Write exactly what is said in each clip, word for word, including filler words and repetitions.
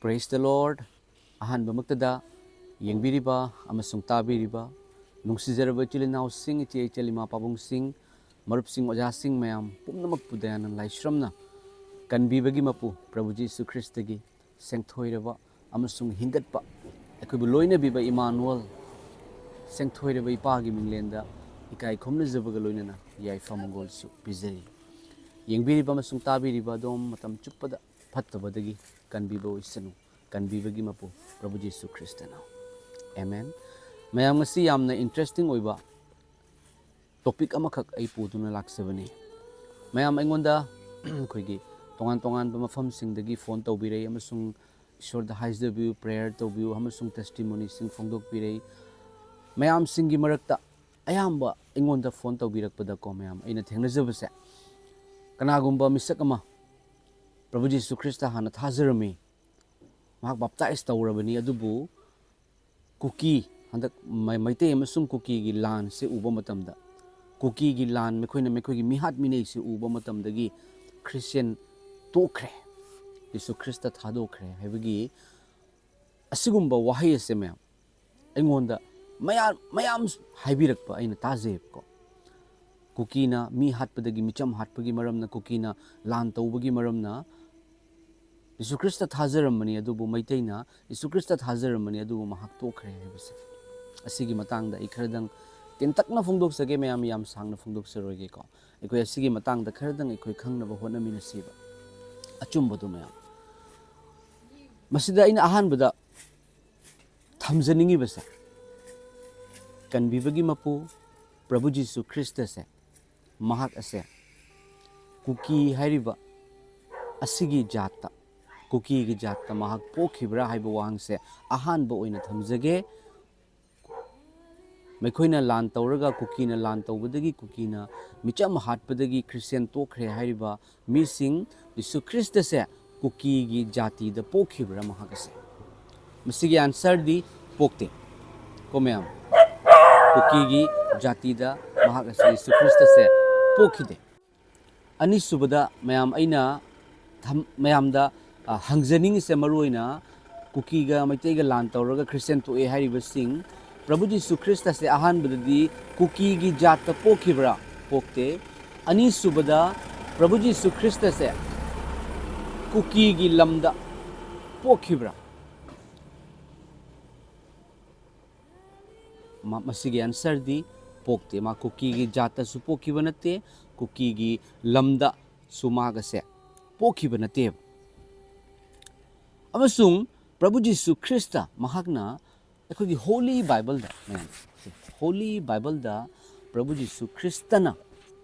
Praise the Lord. ꯑꯍꯥꯟꯕꯃꯛꯇꯗ ꯌꯦꯡꯕꯤꯔꯤꯕ ꯑꯃꯁꯨꯡ ꯇꯥꯕꯤꯔꯤꯕ ꯅꯨꯡꯁꯤꯖꯔꯕ ꯏꯆꯤꯜ ꯏꯅꯥꯎꯁꯤꯡ, ꯏꯆꯦ ꯏꯆꯜ, ꯏꯃꯥ ꯄꯥꯕꯨꯡꯁꯤꯡ, ꯃꯔꯨꯞꯁꯤꯡ, ꯑꯣꯖꯥꯁꯤꯡ ꯃꯌꯥꯝ ꯄꯨꯝꯅꯃꯛꯄꯨ ꯗꯌꯥꯅꯟ ꯂꯥꯏꯁ꯭ꯔꯝꯅ ꯀꯟꯕꯤꯕꯒꯤ ꯃꯄꯨ ꯄ꯭ꯔꯚꯨ ꯖꯤꯁꯨ ꯈ꯭ꯔꯤꯁꯇꯒꯤ ꯁꯦꯡꯊꯣꯏꯔꯕ ꯑꯃꯁꯨꯡ ꯍꯤꯡꯒꯠꯄ ꯑꯩꯈꯣꯏꯕꯨ ꯂꯣꯏꯅꯕꯤꯕ ꯏꯃꯥꯅꯨꯑꯦꯜ, ꯁꯦꯡꯊꯣꯏꯔꯕ ꯏꯄꯥꯒꯤ ꯃꯤꯡꯂꯦꯟꯗ ꯏꯀꯥꯏ ꯈꯨꯝꯅꯖꯕꯒ ꯂꯣꯏꯅꯅ ꯌꯥꯏꯐ ꯃꯪꯒꯣꯜꯁꯨ ꯄꯤꯖꯔꯤ꯫ ꯌꯦꯡꯕꯤꯔꯤꯕ ꯑꯃꯁꯨꯡ ꯇꯥꯕꯤꯔꯤꯕ ꯑꯗꯣꯝ ꯃꯇꯝ ꯆꯨꯞꯄꯗ ꯐꯠꯇꯕꯗꯒꯤ ꯀꯟꯕꯤꯕ ꯑꯣꯏꯁꯅꯨ꯫ ꯀꯟꯕꯤꯕꯒꯤ ꯃꯄꯨ ꯄ꯭ꯔꯚꯨ ꯖꯤꯁꯨ ꯈ꯭ꯔꯤꯁꯇꯅ꯫ ꯑꯦꯃꯦꯟ꯫ ꯃꯌꯥꯝ, ꯉꯁꯤ ꯌꯥꯝꯅ interesting ꯑꯣꯏꯕ topic ꯑꯃꯈꯛ ꯑꯩ ꯄꯨꯗꯨꯅ ꯂꯥꯛꯆꯕꯅꯤ꯫ ꯃꯌꯥꯝ ꯑꯩꯉꯣꯟꯗ ꯑꯩꯈꯣꯏꯒꯤ ꯇꯣꯉꯥꯟ ꯇꯣꯉꯥꯟꯕ ꯃꯐꯝꯁꯤꯡꯗꯒꯤ phone ꯇꯧꯕꯤꯔꯛꯏ ꯑꯃꯁꯨꯡ ꯏꯁꯣꯔꯗ ꯍꯥꯏꯖꯕꯤꯌꯨ, prayer ꯇꯧꯕꯤꯌꯨ ꯑꯃꯁꯨꯡ testimonyꯁꯤꯡ ꯐꯣꯡꯗꯣꯛꯄꯤꯔꯛꯏ꯫ ꯃꯌꯥꯝꯁꯤꯡꯒꯤ ꯃꯔꯛꯇ ꯑꯌꯥꯝꯕ ꯑꯩꯉꯣꯟꯗ phone ꯇꯧꯕꯤꯔꯛꯄꯗꯀꯣ, ꯃꯌꯥꯝ, ꯑꯩꯅ ꯊꯦꯡꯅꯖꯕꯁꯦ, ꯀꯅꯥꯒꯨꯝꯕ ꯃꯤꯁꯛ ꯑꯃ ꯄ꯭ꯔꯚꯨ ꯖꯤꯁꯨ ꯈ꯭ꯔꯤꯁꯇ ꯍꯥꯟꯅ ꯊꯥꯖꯔꯝꯃꯤ, ꯃꯍꯥꯛ baptize ꯇꯧꯔꯕꯅꯤ, ꯑꯗꯨꯕꯨ ꯀꯨꯀꯤ, ꯍꯟꯗꯛ ꯃꯩ-, ꯃꯩꯇꯩ ꯑꯃꯁꯨꯡ ꯀꯨꯀꯤꯒꯤ ꯂꯥꯟꯁꯦ ꯎꯕ ꯃꯇꯝꯗ, ꯀꯨꯀꯤꯒꯤ ꯂꯥꯟ, ꯃꯈꯣꯏꯅ ꯃꯈꯣꯏꯒꯤ ꯃꯤꯍꯥꯠ ꯃꯤꯅꯩꯁꯦ ꯎꯕ ꯃꯇꯝꯗꯒꯤ ꯈ꯭ꯔꯤꯁꯇꯤꯌꯥꯟ ꯇꯣꯛꯈ꯭ꯔꯦ, ꯖꯤꯁꯨ ꯈ꯭ꯔꯤꯁꯇ ꯊꯥꯗꯣꯛꯈ꯭ꯔꯦ ꯍꯥꯏꯕꯒꯤ ꯑꯁꯤꯒꯨꯝꯕ ꯋꯥꯍꯩ ꯑꯁꯦ ꯃꯌꯥꯝ ꯑꯩꯉꯣꯟꯗ ꯃꯌꯥꯝ, ꯃꯌꯥꯝ ꯍꯥꯏꯕꯤꯔꯛꯄ ꯑꯩꯅ ꯇꯥꯖꯩꯕꯀꯣ꯫ ꯀꯨꯀꯤꯅ ꯃꯤ ꯍꯥꯠꯄꯗꯒꯤ, ꯃꯤꯆꯝ ꯍꯥꯠꯄꯒꯤ ꯃꯔꯝꯅ, ꯀꯨꯀꯤꯅ ꯂꯥꯟ ꯇꯧꯕꯒꯤ ꯃꯔꯝꯅ, ꯖꯤꯁꯨ ꯈ꯭ꯔꯤꯁꯇ ꯊꯥꯖꯔꯝꯕꯅꯤ, ꯑꯗꯨꯕꯨ ꯃꯩꯇꯩꯅ ꯖꯤꯁꯨ ꯈ꯭ꯔꯤꯁꯇ ꯊꯥꯖꯔꯝꯕꯅꯤ, ꯑꯗꯨꯕꯨ ꯃꯍꯥꯛ ꯇꯣꯛꯈ꯭ꯔꯦ ꯍꯥꯏꯕꯁꯦ꯫ ꯑꯁꯤꯒꯤ ꯃꯇꯥꯡꯗ ꯑꯩ ꯈꯔꯗꯪ ꯇꯦꯟꯇꯛꯅ ꯐꯣꯡꯗꯣꯛꯆꯒꯦ, ꯃꯌꯥꯝ ꯌꯥꯝ ꯁꯥꯡꯅ ꯐꯣꯡꯗꯣꯛꯆꯔꯣꯏꯒꯦꯀꯣ꯫ ꯑꯩꯈꯣꯏ ꯑꯁꯤꯒꯤ ꯃꯇꯥꯡꯗ ꯈꯔꯗꯪ ꯑꯩꯈꯣꯏ ꯈꯪꯅꯕ ꯍꯣꯠꯅꯃꯤꯟꯅꯁꯤꯕ꯫ ꯑꯆꯨꯝꯕꯗꯨ ꯃꯌꯥꯝ꯫ ꯃꯁꯤꯗ ꯑꯩꯅ ꯑꯍꯥꯟꯕꯗ ꯊꯝꯖꯅꯤꯡꯉꯤꯕꯁꯦ, ꯀꯟꯕꯤꯕꯒꯤ ꯃꯄꯨ ꯄ꯭ꯔꯚꯨ ꯖꯤꯁꯨ ꯈ꯭ꯔꯤꯁꯇꯁꯦ, ꯃꯍꯥꯛ ꯑꯁꯦ ꯀꯨꯀꯤ ꯍꯥꯏꯔꯤꯕ ꯑꯁꯤꯒꯤ ꯖꯥꯠꯇ, ꯀꯨꯀꯤꯒꯤ ꯖꯥꯠꯇ ꯃꯍꯥꯛ ꯄꯣꯛꯈꯤꯕ꯭ꯔꯥ ꯍꯥꯏꯕ ꯋꯥꯍꯪꯁꯦ ꯑꯍꯥꯟꯕ ꯑꯣꯏꯅ ꯊꯝꯖꯒꯦ꯫ ꯃꯈꯣꯏꯅ ꯂꯥꯟ ꯇꯧꯔꯒ, ꯀꯨꯀꯤꯅ ꯂꯥꯟ ꯇꯧꯕꯗꯒꯤ, ꯀꯨꯀꯤꯅ ꯃꯤꯆꯝ ꯍꯥꯠꯄꯗꯒꯤ ꯈ꯭ꯔꯤꯁꯇꯤꯌꯥꯟ ꯇꯣꯛꯈ꯭ꯔꯦ ꯍꯥꯏꯔꯤꯕ ꯃꯤꯁꯤꯡ, ꯖꯤꯁꯨ ꯈ꯭ꯔꯤꯁꯇꯁꯦ ꯀꯨꯀꯤꯒꯤ ꯖꯥꯇꯤꯗ ꯄꯣꯛꯈꯤꯕ꯭ꯔꯥ ꯃꯍꯥꯛ ꯑꯁꯦ? ꯃꯁꯤꯒꯤ answerꯗꯤ ꯄꯣꯛꯇꯦ ꯀꯣ ꯃꯌꯥꯝ꯫ ꯀꯨꯀꯤꯒꯤ ꯖꯥꯇꯤꯗ ꯃꯍꯥꯛ ꯑꯁꯤ, ꯖꯤꯁꯨ ꯈ꯭ꯔꯤꯁꯇꯁꯦ, ꯄꯣꯛꯈꯤꯗꯦ꯫ ꯑꯅꯤꯁꯨꯕꯗ ꯃꯌꯥꯝ ꯑꯩꯅ ꯊꯝ-, ꯃꯌꯥꯝꯗ ꯑ, ꯍꯪꯖꯅꯤꯡꯉꯤꯁꯦ ꯃꯔꯨ ꯑꯣꯏꯅ ꯀꯨꯀꯤꯒ ꯃꯩꯇꯩꯒ ꯂꯥꯟ ꯇꯧꯔꯒ ꯈ꯭ꯔꯤꯁꯇꯤꯌꯥꯟ ꯊꯣꯛꯑꯦ ꯍꯥꯏꯔꯤꯕꯁꯤꯡ, ꯄ꯭ꯔꯚꯨ ꯖꯤꯁꯨ ꯈ꯭ꯔꯤꯁꯇꯁꯦ ꯑꯍꯥꯟꯕꯗꯗꯤ ꯀꯨꯀꯤꯒꯤ ꯖꯥꯠꯇ ꯄꯣꯛꯈꯤꯕ꯭ꯔꯥ? ꯄꯣꯛꯇꯦ꯫ ꯑꯅꯤꯁꯨꯕꯗ, ꯄ꯭ꯔꯚꯨ ꯖꯤꯁꯨ ꯈ꯭ꯔꯤꯁꯇꯁꯦ ꯀꯨꯀꯤꯒꯤ ꯂꯝꯗ ꯄꯣꯛꯈꯤꯕ꯭ꯔꯥ? ꯃ-, ꯃꯁꯤꯒꯤ ꯑꯟꯁꯔꯗꯤ ꯄꯣꯛꯇꯦ꯫ ꯃꯥ ꯀꯨꯀꯤꯒꯤ ꯖꯥꯠꯇꯁꯨ ꯄꯣꯛꯈꯤꯕ ꯅꯠꯇꯦ, ꯀꯨꯀꯤꯒꯤ ꯂꯝꯗꯁꯨ ꯃꯍꯥꯛ ꯑꯁꯦ ꯄꯣꯛꯈꯤꯕ ꯅꯠꯇꯦꯕ꯫ ꯑꯃꯁꯨꯡ ꯄ꯭ꯔꯚꯨ ꯖꯤꯁꯨ ꯈ꯭ꯔꯤꯁꯇ ꯃꯍꯥꯛꯅ ꯑꯩꯈꯣꯏꯒꯤ ꯍꯣꯂꯤ ꯕꯥꯏꯕꯜꯗ, ꯃꯌꯥꯝ, ꯍꯣꯂꯤ ꯕꯥꯏꯕꯜꯗ ꯄ꯭ꯔꯚꯨ ꯖꯤꯁꯨ ꯈ꯭ꯔꯤꯁꯇꯅ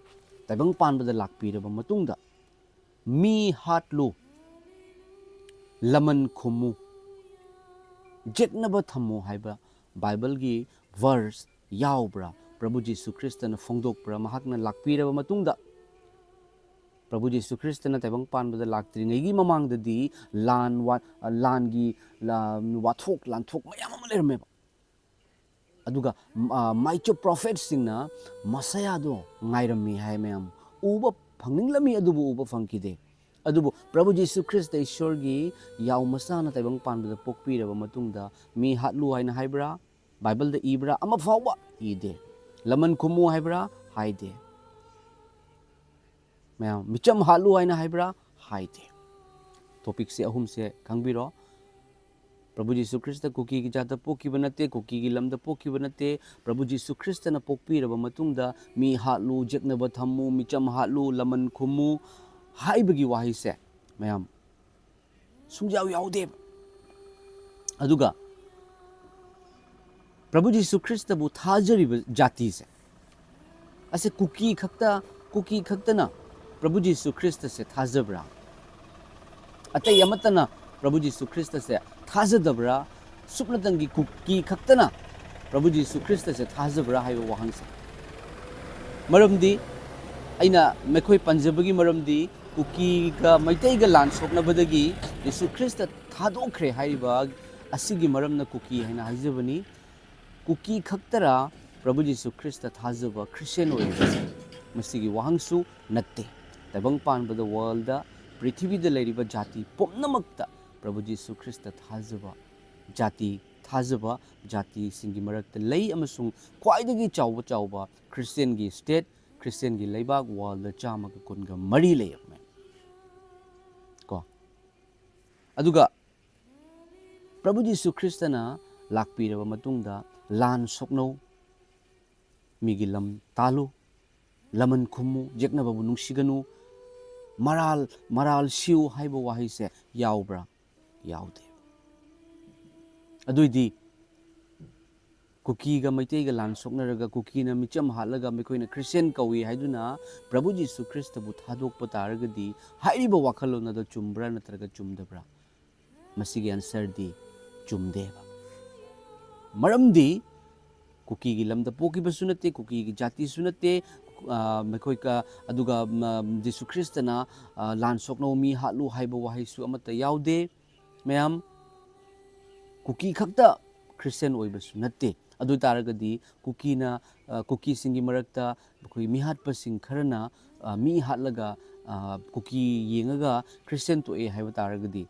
ꯇꯥꯏꯕꯪ ꯄꯥꯟꯕꯗ ꯂꯥꯛꯄꯤꯔꯕ ꯃꯇꯨꯡꯗ, "ꯃꯤ ꯍꯥꯠꯂꯨ, ꯂꯃꯟ ꯈꯨꯝꯃꯨ, ꯌꯦꯛꯅꯕ ꯊꯝꯃꯨ" ꯍꯥꯏꯕ ꯕꯥꯏꯕꯜꯒꯤ ꯚꯔꯁ ꯌꯥꯎꯕ꯭ꯔꯥ? ꯄ꯭ꯔꯚꯨ ꯖꯤꯁꯨ ꯈ꯭ꯔꯤꯁꯇꯅ ꯐꯣꯡꯗꯣꯛꯄ꯭ꯔꯥ? ꯃꯍꯥꯛꯅ ꯂꯥꯛꯄꯤꯔꯕ ꯃꯇꯨꯡꯗ, ꯄ꯭ꯔꯚꯨ ꯖꯤꯁꯨ ꯈ꯭ꯔꯤꯁꯇꯅ ꯇꯥꯏꯕꯪ ꯄꯥꯟꯕꯗ ꯂꯥꯛꯇ꯭ꯔꯤꯉꯩꯒꯤ ꯃꯃꯥꯡꯗꯗꯤ ꯂꯥꯟ ꯋꯥ-, ꯂꯥꯟꯒꯤ ꯂꯥ-, ꯋꯥꯊꯣꯛ ꯂꯥꯟꯊꯣꯛ ꯃꯌꯥꯝ ꯑꯃ ꯂꯩꯔꯝꯃꯦꯕ꯫ ꯑꯗꯨꯒ, ꯑ, ꯃꯥꯏꯆꯞ ꯄ꯭ꯔꯣꯐꯦꯠꯁꯤꯡꯅ ꯃꯁꯌꯥꯗꯣ ꯉꯥꯏꯔꯝꯃꯤ ꯍꯥꯏ ꯃꯌꯥꯝ꯫ ꯎꯕ ꯐꯪꯅꯤꯡꯂꯝꯃꯤ, ꯑꯗꯨꯕꯨ ꯎꯕ ꯐꯪꯈꯤꯗꯦ꯫ ꯑꯗꯨꯕꯨ ꯄ꯭ꯔꯚꯨ ꯖꯤꯁꯨ ꯈ꯭ꯔꯤꯁꯇ ꯏꯁꯣꯔꯒꯤ ꯌꯥꯎ ꯃꯆꯥꯅ ꯇꯥꯏꯕꯪ ꯄꯥꯟꯕꯗ ꯄꯣꯛꯄꯤꯔꯕ ꯃꯇꯨꯡꯗ, "ꯃꯤ ꯍꯥꯠꯂꯨ" ꯍꯥꯏꯅ ꯍꯥꯏꯕ꯭ꯔꯥ? ꯕꯥꯏꯕꯜꯗ ꯏꯕ꯭ꯔꯥ? ꯑꯃ ꯐꯥꯎꯕ ꯏꯗꯦ꯫ "ꯂꯃꯟ ꯈꯨꯝꯃꯨ" ꯍꯥꯏꯕ꯭ꯔꯥ? ꯍꯥꯏꯗꯦ꯫ ꯃꯌꯥꯝ, "ꯃꯤꯆꯝ ꯍꯥꯠꯂꯨ" ꯍꯥꯏꯅ ꯍꯥꯏꯕ꯭ꯔꯥ? ꯍꯥꯏꯗꯦ꯫ ꯇꯣꯄꯤꯛꯁꯦ ꯑꯍꯨꯝꯁꯦ ꯈꯪꯕꯤꯔꯣ꯫ ꯄ꯭ꯔꯚꯨ ꯖꯤꯁꯨ ꯈ꯭ꯔꯤꯁꯇ ꯀꯨꯀꯤꯒꯤ ꯖꯥꯠꯇ ꯄꯣꯛꯈꯤꯕ ꯅꯠꯇꯦ, ꯀꯨꯀꯤꯒꯤ ꯂꯝꯗ ꯄꯣꯛꯈꯤꯕ ꯅꯠꯇꯦ꯫ ꯄ꯭ꯔꯚꯨ ꯖꯤꯁꯨ ꯈ꯭ꯔꯤꯁꯇꯅ ꯄꯣꯛꯄꯤꯔꯕ ꯃꯇꯨꯡꯗ, "ꯃꯤ ꯍꯥꯠꯂꯨ, ꯌꯦꯛꯅꯕ ꯊꯝꯃꯨ, ꯃꯤꯆꯝ ꯍꯥꯠꯂꯨ, ꯂꯃꯟ ꯈꯨꯝꯃꯨ" ꯍꯥꯏꯕꯒꯤ ꯋꯥꯍꯩꯁꯦ, ꯃꯌꯥꯝ, ꯁꯨꯡꯌꯥꯎ ꯌꯥꯎꯗꯦꯕ꯫ ꯑꯗꯨꯒ ꯄ꯭ꯔꯚꯨ ꯖꯤꯁꯨ ꯈ꯭ꯔꯤꯁꯇꯕꯨ ꯊꯥꯖꯔꯤꯕ ꯖꯥꯇꯤꯁꯦ, ꯑꯁꯦ ꯀꯨꯀꯤ ꯈꯛꯇ, ꯀꯨꯀꯤ ꯈꯛꯇꯅ ꯄ꯭ꯔꯚꯨ ꯖꯤꯁꯨ ꯈ꯭ꯔꯤꯁꯇꯁꯦ ꯊꯥꯖꯕ꯭ꯔꯥ? ꯑꯇꯩ ꯑꯃꯠꯇꯅ ꯄ꯭ꯔꯚꯨ ꯖꯤꯁꯨ ꯈ꯭ꯔꯤꯁꯇꯁꯦ ꯊꯥꯖꯗꯕ꯭ꯔꯥ? ꯁꯨꯞꯅꯇꯪꯒꯤ ꯀꯨꯀꯤ ꯈꯛꯇꯅ ꯄ꯭ꯔꯚꯨ ꯖꯤꯁꯨ ꯈ꯭ꯔꯤꯁꯇꯁꯦ ꯊꯥꯖꯕ꯭ꯔꯥ ꯍꯥꯏꯕ ꯋꯥꯍꯪꯁꯦ꯫ ꯃꯔꯝꯗꯤ ꯑꯩꯅ ꯃꯈꯣꯏ ꯄꯟꯖꯕꯒꯤ ꯃꯔꯝꯗꯤ ꯀꯨꯀꯤꯒ ꯃꯩꯇꯩꯒ ꯂꯥꯟ ꯁꯣꯛꯅꯕꯗꯒꯤ ꯖꯤꯁꯨ ꯈ꯭ꯔꯤꯁꯇ ꯊꯥꯗꯣꯛꯈ꯭ꯔꯦ ꯍꯥꯏꯔꯤꯕ ꯑꯁꯤꯒꯤ ꯃꯔꯝꯅ ꯀꯨꯀꯤ ꯍꯥꯏꯅ ꯍꯥꯏꯖꯕꯅꯤ꯫ ꯀꯨꯀꯤ ꯈꯛꯇꯔ ꯄ꯭ꯔꯚꯨ ꯖꯤꯁꯨ ꯈ꯭ꯔꯤꯁꯇ ꯊꯥꯖꯕ ꯈ꯭ꯔꯤꯁꯇꯤꯌꯥꯟ ꯑꯣꯏꯔꯤꯕꯁꯦ? ꯃꯁꯤꯒꯤ ꯋꯥꯍꯪꯁꯨ ꯅꯠꯇꯦ꯫ ꯇꯥꯏꯕꯪ ꯄꯥꯟꯕꯗ ꯋꯥꯔꯜꯗ ꯄ꯭ꯔꯤꯊꯤꯕꯤꯗ ꯂꯩꯔꯤꯕ ꯖꯥꯇꯤ ꯄꯨꯝꯅꯃꯛꯇ ꯄ꯭ꯔꯚꯨ ꯖꯤꯁꯨ ꯈ꯭ꯔꯤꯁꯇ ꯊꯥꯖꯕ, ꯖꯥꯇꯤ ꯊꯥꯖꯕ, ꯖꯥꯇꯤꯁꯤꯡꯒꯤ ꯃꯔꯛꯇ ꯂꯩ ꯑꯃꯁꯨꯡ ꯈ꯭ꯋꯥꯏꯗꯒꯤ ꯆꯥꯎꯕ ꯆꯥꯎꯕ ꯈ꯭ꯔꯤꯁꯇꯤꯌꯟꯒꯤ ꯁ꯭ꯇꯦꯠ, ꯈ꯭ꯔꯤꯁꯇꯤꯌꯟꯒꯤ ꯂꯩꯕꯥꯛ ꯋꯥꯔꯜꯗ ꯆꯥꯝꯃꯒ ꯀꯨꯟꯒ ꯃꯔꯤ ꯂꯩꯔꯝꯃꯦ꯫ ꯀꯣ? ꯑꯗꯨꯒ ꯄ꯭ꯔꯚꯨ ꯖꯤꯁꯨ ꯈ꯭ꯔꯤꯁꯇꯅ ꯂꯥꯛꯄꯤꯔꯕ ꯃꯇꯨꯡꯗ ꯂꯥꯟ ꯁꯣꯛꯅꯧ, ꯃꯤꯒꯤ ꯂꯝ ꯇꯥꯜꯂꯨ, ꯂꯃꯟ ꯈꯨꯝꯃꯨ, ꯌꯦꯛꯅꯕꯕꯨ ꯅꯨꯡꯁꯤꯒꯅꯨ, ꯃꯔꯥꯜ, ꯃꯔꯥꯜ ꯁꯤꯌꯨ ꯍꯥꯏꯕ ꯋꯥꯍꯩꯁꯦ ꯌꯥꯎꯕ꯭ꯔꯥ? ꯌꯥꯎꯗꯦ꯫ ꯑꯗꯨꯏꯗꯤ ꯀꯨꯀꯤꯒ ꯃꯩꯇꯩꯒ ꯂꯥꯟ ꯁꯣꯛꯅꯔꯒ ꯀꯨꯀꯤꯅ ꯃꯤꯆꯝ ꯍꯥꯠꯂꯒ ꯃꯈꯣꯏꯅ ꯈ꯭ꯔꯤꯁꯇꯤꯌꯟ ꯀꯧꯏ ꯍꯥꯏꯗꯨꯅ ꯄ꯭ꯔꯚꯨ ꯖꯤꯁꯨ ꯈ꯭ꯔꯤꯁꯇꯕꯨ ꯊꯥꯗꯣꯛꯄ ꯇꯥꯔꯒꯗꯤ ꯍꯥꯏꯔꯤꯕ ꯋꯥꯈꯜꯂꯣꯟ ꯑꯗꯣ ꯆꯨꯝꯕ꯭ꯔꯥ ꯅꯠꯇ꯭ꯔꯒ ꯆꯨꯝꯗꯕ꯭ꯔꯥ? ꯃꯁꯤꯒꯤ ꯑꯟꯁꯔꯗꯤ ꯆꯨꯝꯗꯦꯕ꯫ ꯃꯔꯝꯗꯤ ꯀꯨꯀꯤꯒꯤ ꯂꯝꯗ ꯄꯣꯛꯈꯤꯕꯁꯨ ꯅꯠꯇꯦ, ꯀꯨꯀꯤꯒꯤ ꯖꯥꯇꯤꯁꯨ ꯅꯠꯇꯦ, ꯑ, ꯃꯈꯣꯏ ꯀ-, ꯑꯗꯨꯒ, ꯃ, ꯖꯤꯁꯨ ꯈ꯭ꯔꯤꯁꯇꯅ, ꯑ, ꯂꯥꯟ ꯁꯣꯛꯅꯧ, ꯃꯤ ꯍꯥꯠꯂꯨ ꯍꯥꯏꯕ ꯋꯥꯍꯩꯁꯨ ꯑꯃꯠꯇ ꯌꯥꯎꯗꯦ꯫ ꯃꯌꯥꯝ, ꯀꯨꯀꯤ ꯈꯛꯇ ꯈ꯭ꯔꯤꯁꯇꯤꯌꯟ ꯑꯣꯏꯕꯁꯨ ꯅꯠꯇꯦ꯫ ꯑꯗꯨ ꯇꯥꯔꯒꯗꯤ ꯀꯨꯀꯤꯅ, ꯑ, ꯀꯨꯀꯤꯁꯤꯡꯒꯤ ꯃꯔꯛꯇ ꯑꯩꯈꯣꯏ ꯃꯤꯍꯥꯠꯄꯁꯤꯡ ꯈꯔꯅ, ꯑ, ꯃꯤ ꯍꯥꯠꯂꯒ, ꯑ, ꯀꯨꯀꯤ ꯌꯦꯡꯉꯒ ꯈ꯭ꯔꯤꯁꯇꯤꯌꯟ ꯊꯣꯛꯑꯦ ꯍꯥꯏꯕ ꯇꯥꯔꯒꯗꯤ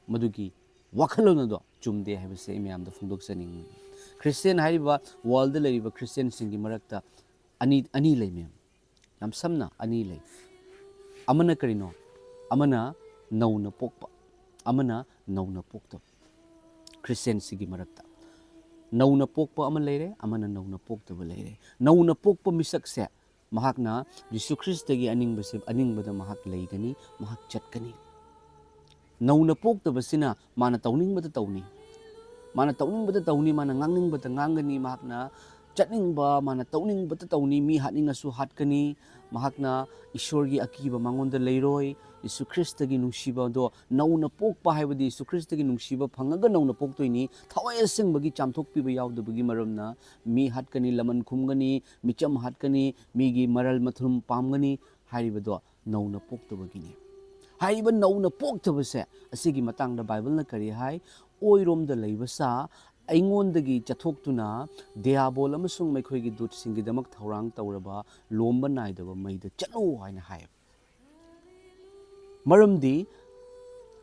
ꯃꯗꯨꯒꯤ ꯋꯥꯈꯜꯂꯣꯟ ꯑꯗꯣ ꯆꯨꯝꯗꯦ ꯍꯥꯏꯕꯁꯦ ꯑꯩ ꯃꯌꯥꯝꯗ ꯐꯣꯡꯗꯣꯛꯆꯅꯤꯡꯏ꯫ ꯈ꯭ꯔꯤꯁꯇꯤꯌꯟ ꯍꯥꯏꯔꯤꯕ ꯋꯥꯔꯜꯗ ꯂꯩꯔꯤꯕ ꯈ꯭ꯔꯤꯁꯇꯤꯌꯟꯁꯤꯡꯒꯤ ꯃꯔꯛꯇ ꯑꯅꯤ, ꯑꯅꯤ ꯂꯩ ꯃꯌꯥꯝ꯫ ꯌꯥꯝ ꯁꯝꯅ ꯑꯅꯤ ꯂꯩ꯫ ꯑꯃꯅ ꯀꯔꯤꯅꯣ? ꯑꯃꯅ ꯅꯧꯅ ꯄꯣꯛꯄ, ꯑꯃꯅ ꯅꯧꯅ ꯄꯣꯛꯇꯕ꯫ ꯈ꯭ꯔꯤꯁꯇꯤꯌꯟꯁꯤꯒꯤ ꯃꯔꯛꯇ ꯅꯧꯅ ꯄꯣꯛꯄ ꯑꯃ ꯂꯩꯔꯦ, ꯑꯃꯅ ꯅꯧꯅ ꯄꯣꯛꯇꯕ ꯂꯩꯔꯦ꯫ ꯅꯧꯅ ꯄꯣꯛꯄ ꯃꯤꯁꯛꯁꯦ ꯃꯍꯥꯛꯅ ꯖꯤꯁꯨ ꯈ꯭ꯔꯤꯁꯇꯒꯤ ꯑꯅꯤꯡꯕꯁꯦ, ꯑꯅꯤꯡꯕꯗ ꯃꯍꯥꯛ ꯂꯩꯒꯅꯤ, ꯃꯍꯥꯛ ꯆꯠꯀꯅꯤ꯫ ꯅꯧꯅ ꯄꯣꯛꯇꯕꯁꯤꯅ ꯃꯥꯅ ꯇꯧꯅꯤꯡꯕꯗ ꯇꯧꯅꯤ, ꯃꯥꯅ ꯇꯧꯅꯤꯡꯕꯗ ꯇꯧꯅꯤ, ꯃꯥꯅ ꯉꯥꯡꯅꯤꯡꯕꯗ ꯉꯥꯡꯒꯅꯤ, ꯃꯍꯥꯛꯅ ꯆꯠꯅꯤꯡꯕ, ꯃꯥꯅ ꯇꯧꯅꯤꯡꯕꯗ ꯇꯧꯅꯤ, ꯃꯤ ꯍꯥꯠꯅꯤꯡꯉꯁꯨ ꯍꯥꯠꯀꯅꯤ, ꯃꯍꯥꯛꯅ ꯏꯁꯣꯔꯒꯤ ꯑꯀꯤꯕ ꯃꯉꯣꯟꯗ ꯂꯩꯔꯣꯏ, ꯖꯤꯁꯨ ꯈ꯭ꯔꯤꯁꯇꯒꯤ ꯅꯨꯡꯁꯤꯕ ꯑꯗꯣ ꯅꯧꯅ ꯄꯣꯛꯄ ꯍꯥꯏꯕꯗꯤ ꯖꯤꯁꯨ ꯈ꯭ꯔꯤꯁꯇꯒꯤ ꯅꯨꯡꯁꯤꯕ ꯐꯪꯉꯒ ꯅꯧꯅ ꯄꯣꯛꯇꯣꯏꯅꯤ꯫ ꯊꯋꯥꯏ ꯑꯁꯦꯡꯕꯒꯤ ꯆꯥꯝꯊꯣꯛꯄꯤꯕ ꯌꯥꯎꯗꯕꯒꯤ ꯃꯔꯝꯅ ꯃꯤ ꯍꯥꯠꯀꯅꯤ, ꯂꯃꯟ ꯈꯨꯝꯒꯅꯤ, ꯃꯤꯆꯝ ꯍꯥꯠꯀꯅꯤ, ꯃꯤꯒꯤ ꯃꯔꯜ ꯃꯊꯨꯝ ꯄꯥꯝꯒꯅꯤ ꯍꯥꯏꯔꯤꯕꯗꯣ ꯅꯧꯅ ꯄꯣꯛꯇꯕꯒꯤꯅꯤ꯫ ꯍꯥꯏꯔꯤꯕ ꯅꯧꯅ ꯄꯣꯛꯇꯕꯁꯦ ꯑꯁꯤꯒꯤ ꯃꯇꯥꯡꯗ ꯕꯥꯏꯕꯜꯅ ꯀꯔꯤ ꯍꯥꯏ? ꯑꯣꯏꯔꯣꯝꯗ ꯂꯩꯕ ꯁꯥ, ꯑꯩꯉꯣꯟꯗꯒꯤ ꯆꯠꯊꯣꯛꯇꯨꯅ ꯗꯤꯌꯥꯕꯣꯜ ꯑꯃꯁꯨꯡ ꯃꯈꯣꯏꯒꯤ ꯗꯨꯠꯁꯤꯡꯒꯤꯗꯃꯛ ꯊꯧꯔꯥꯡ ꯇꯧꯔꯕ ꯂꯣꯝꯕ ꯅꯥꯏꯗꯕ ꯃꯩꯗ ꯆꯠꯂꯨ ꯍꯥꯏꯅ ꯍꯥꯏꯌꯦꯕ꯫ ꯃꯔꯝꯗꯤ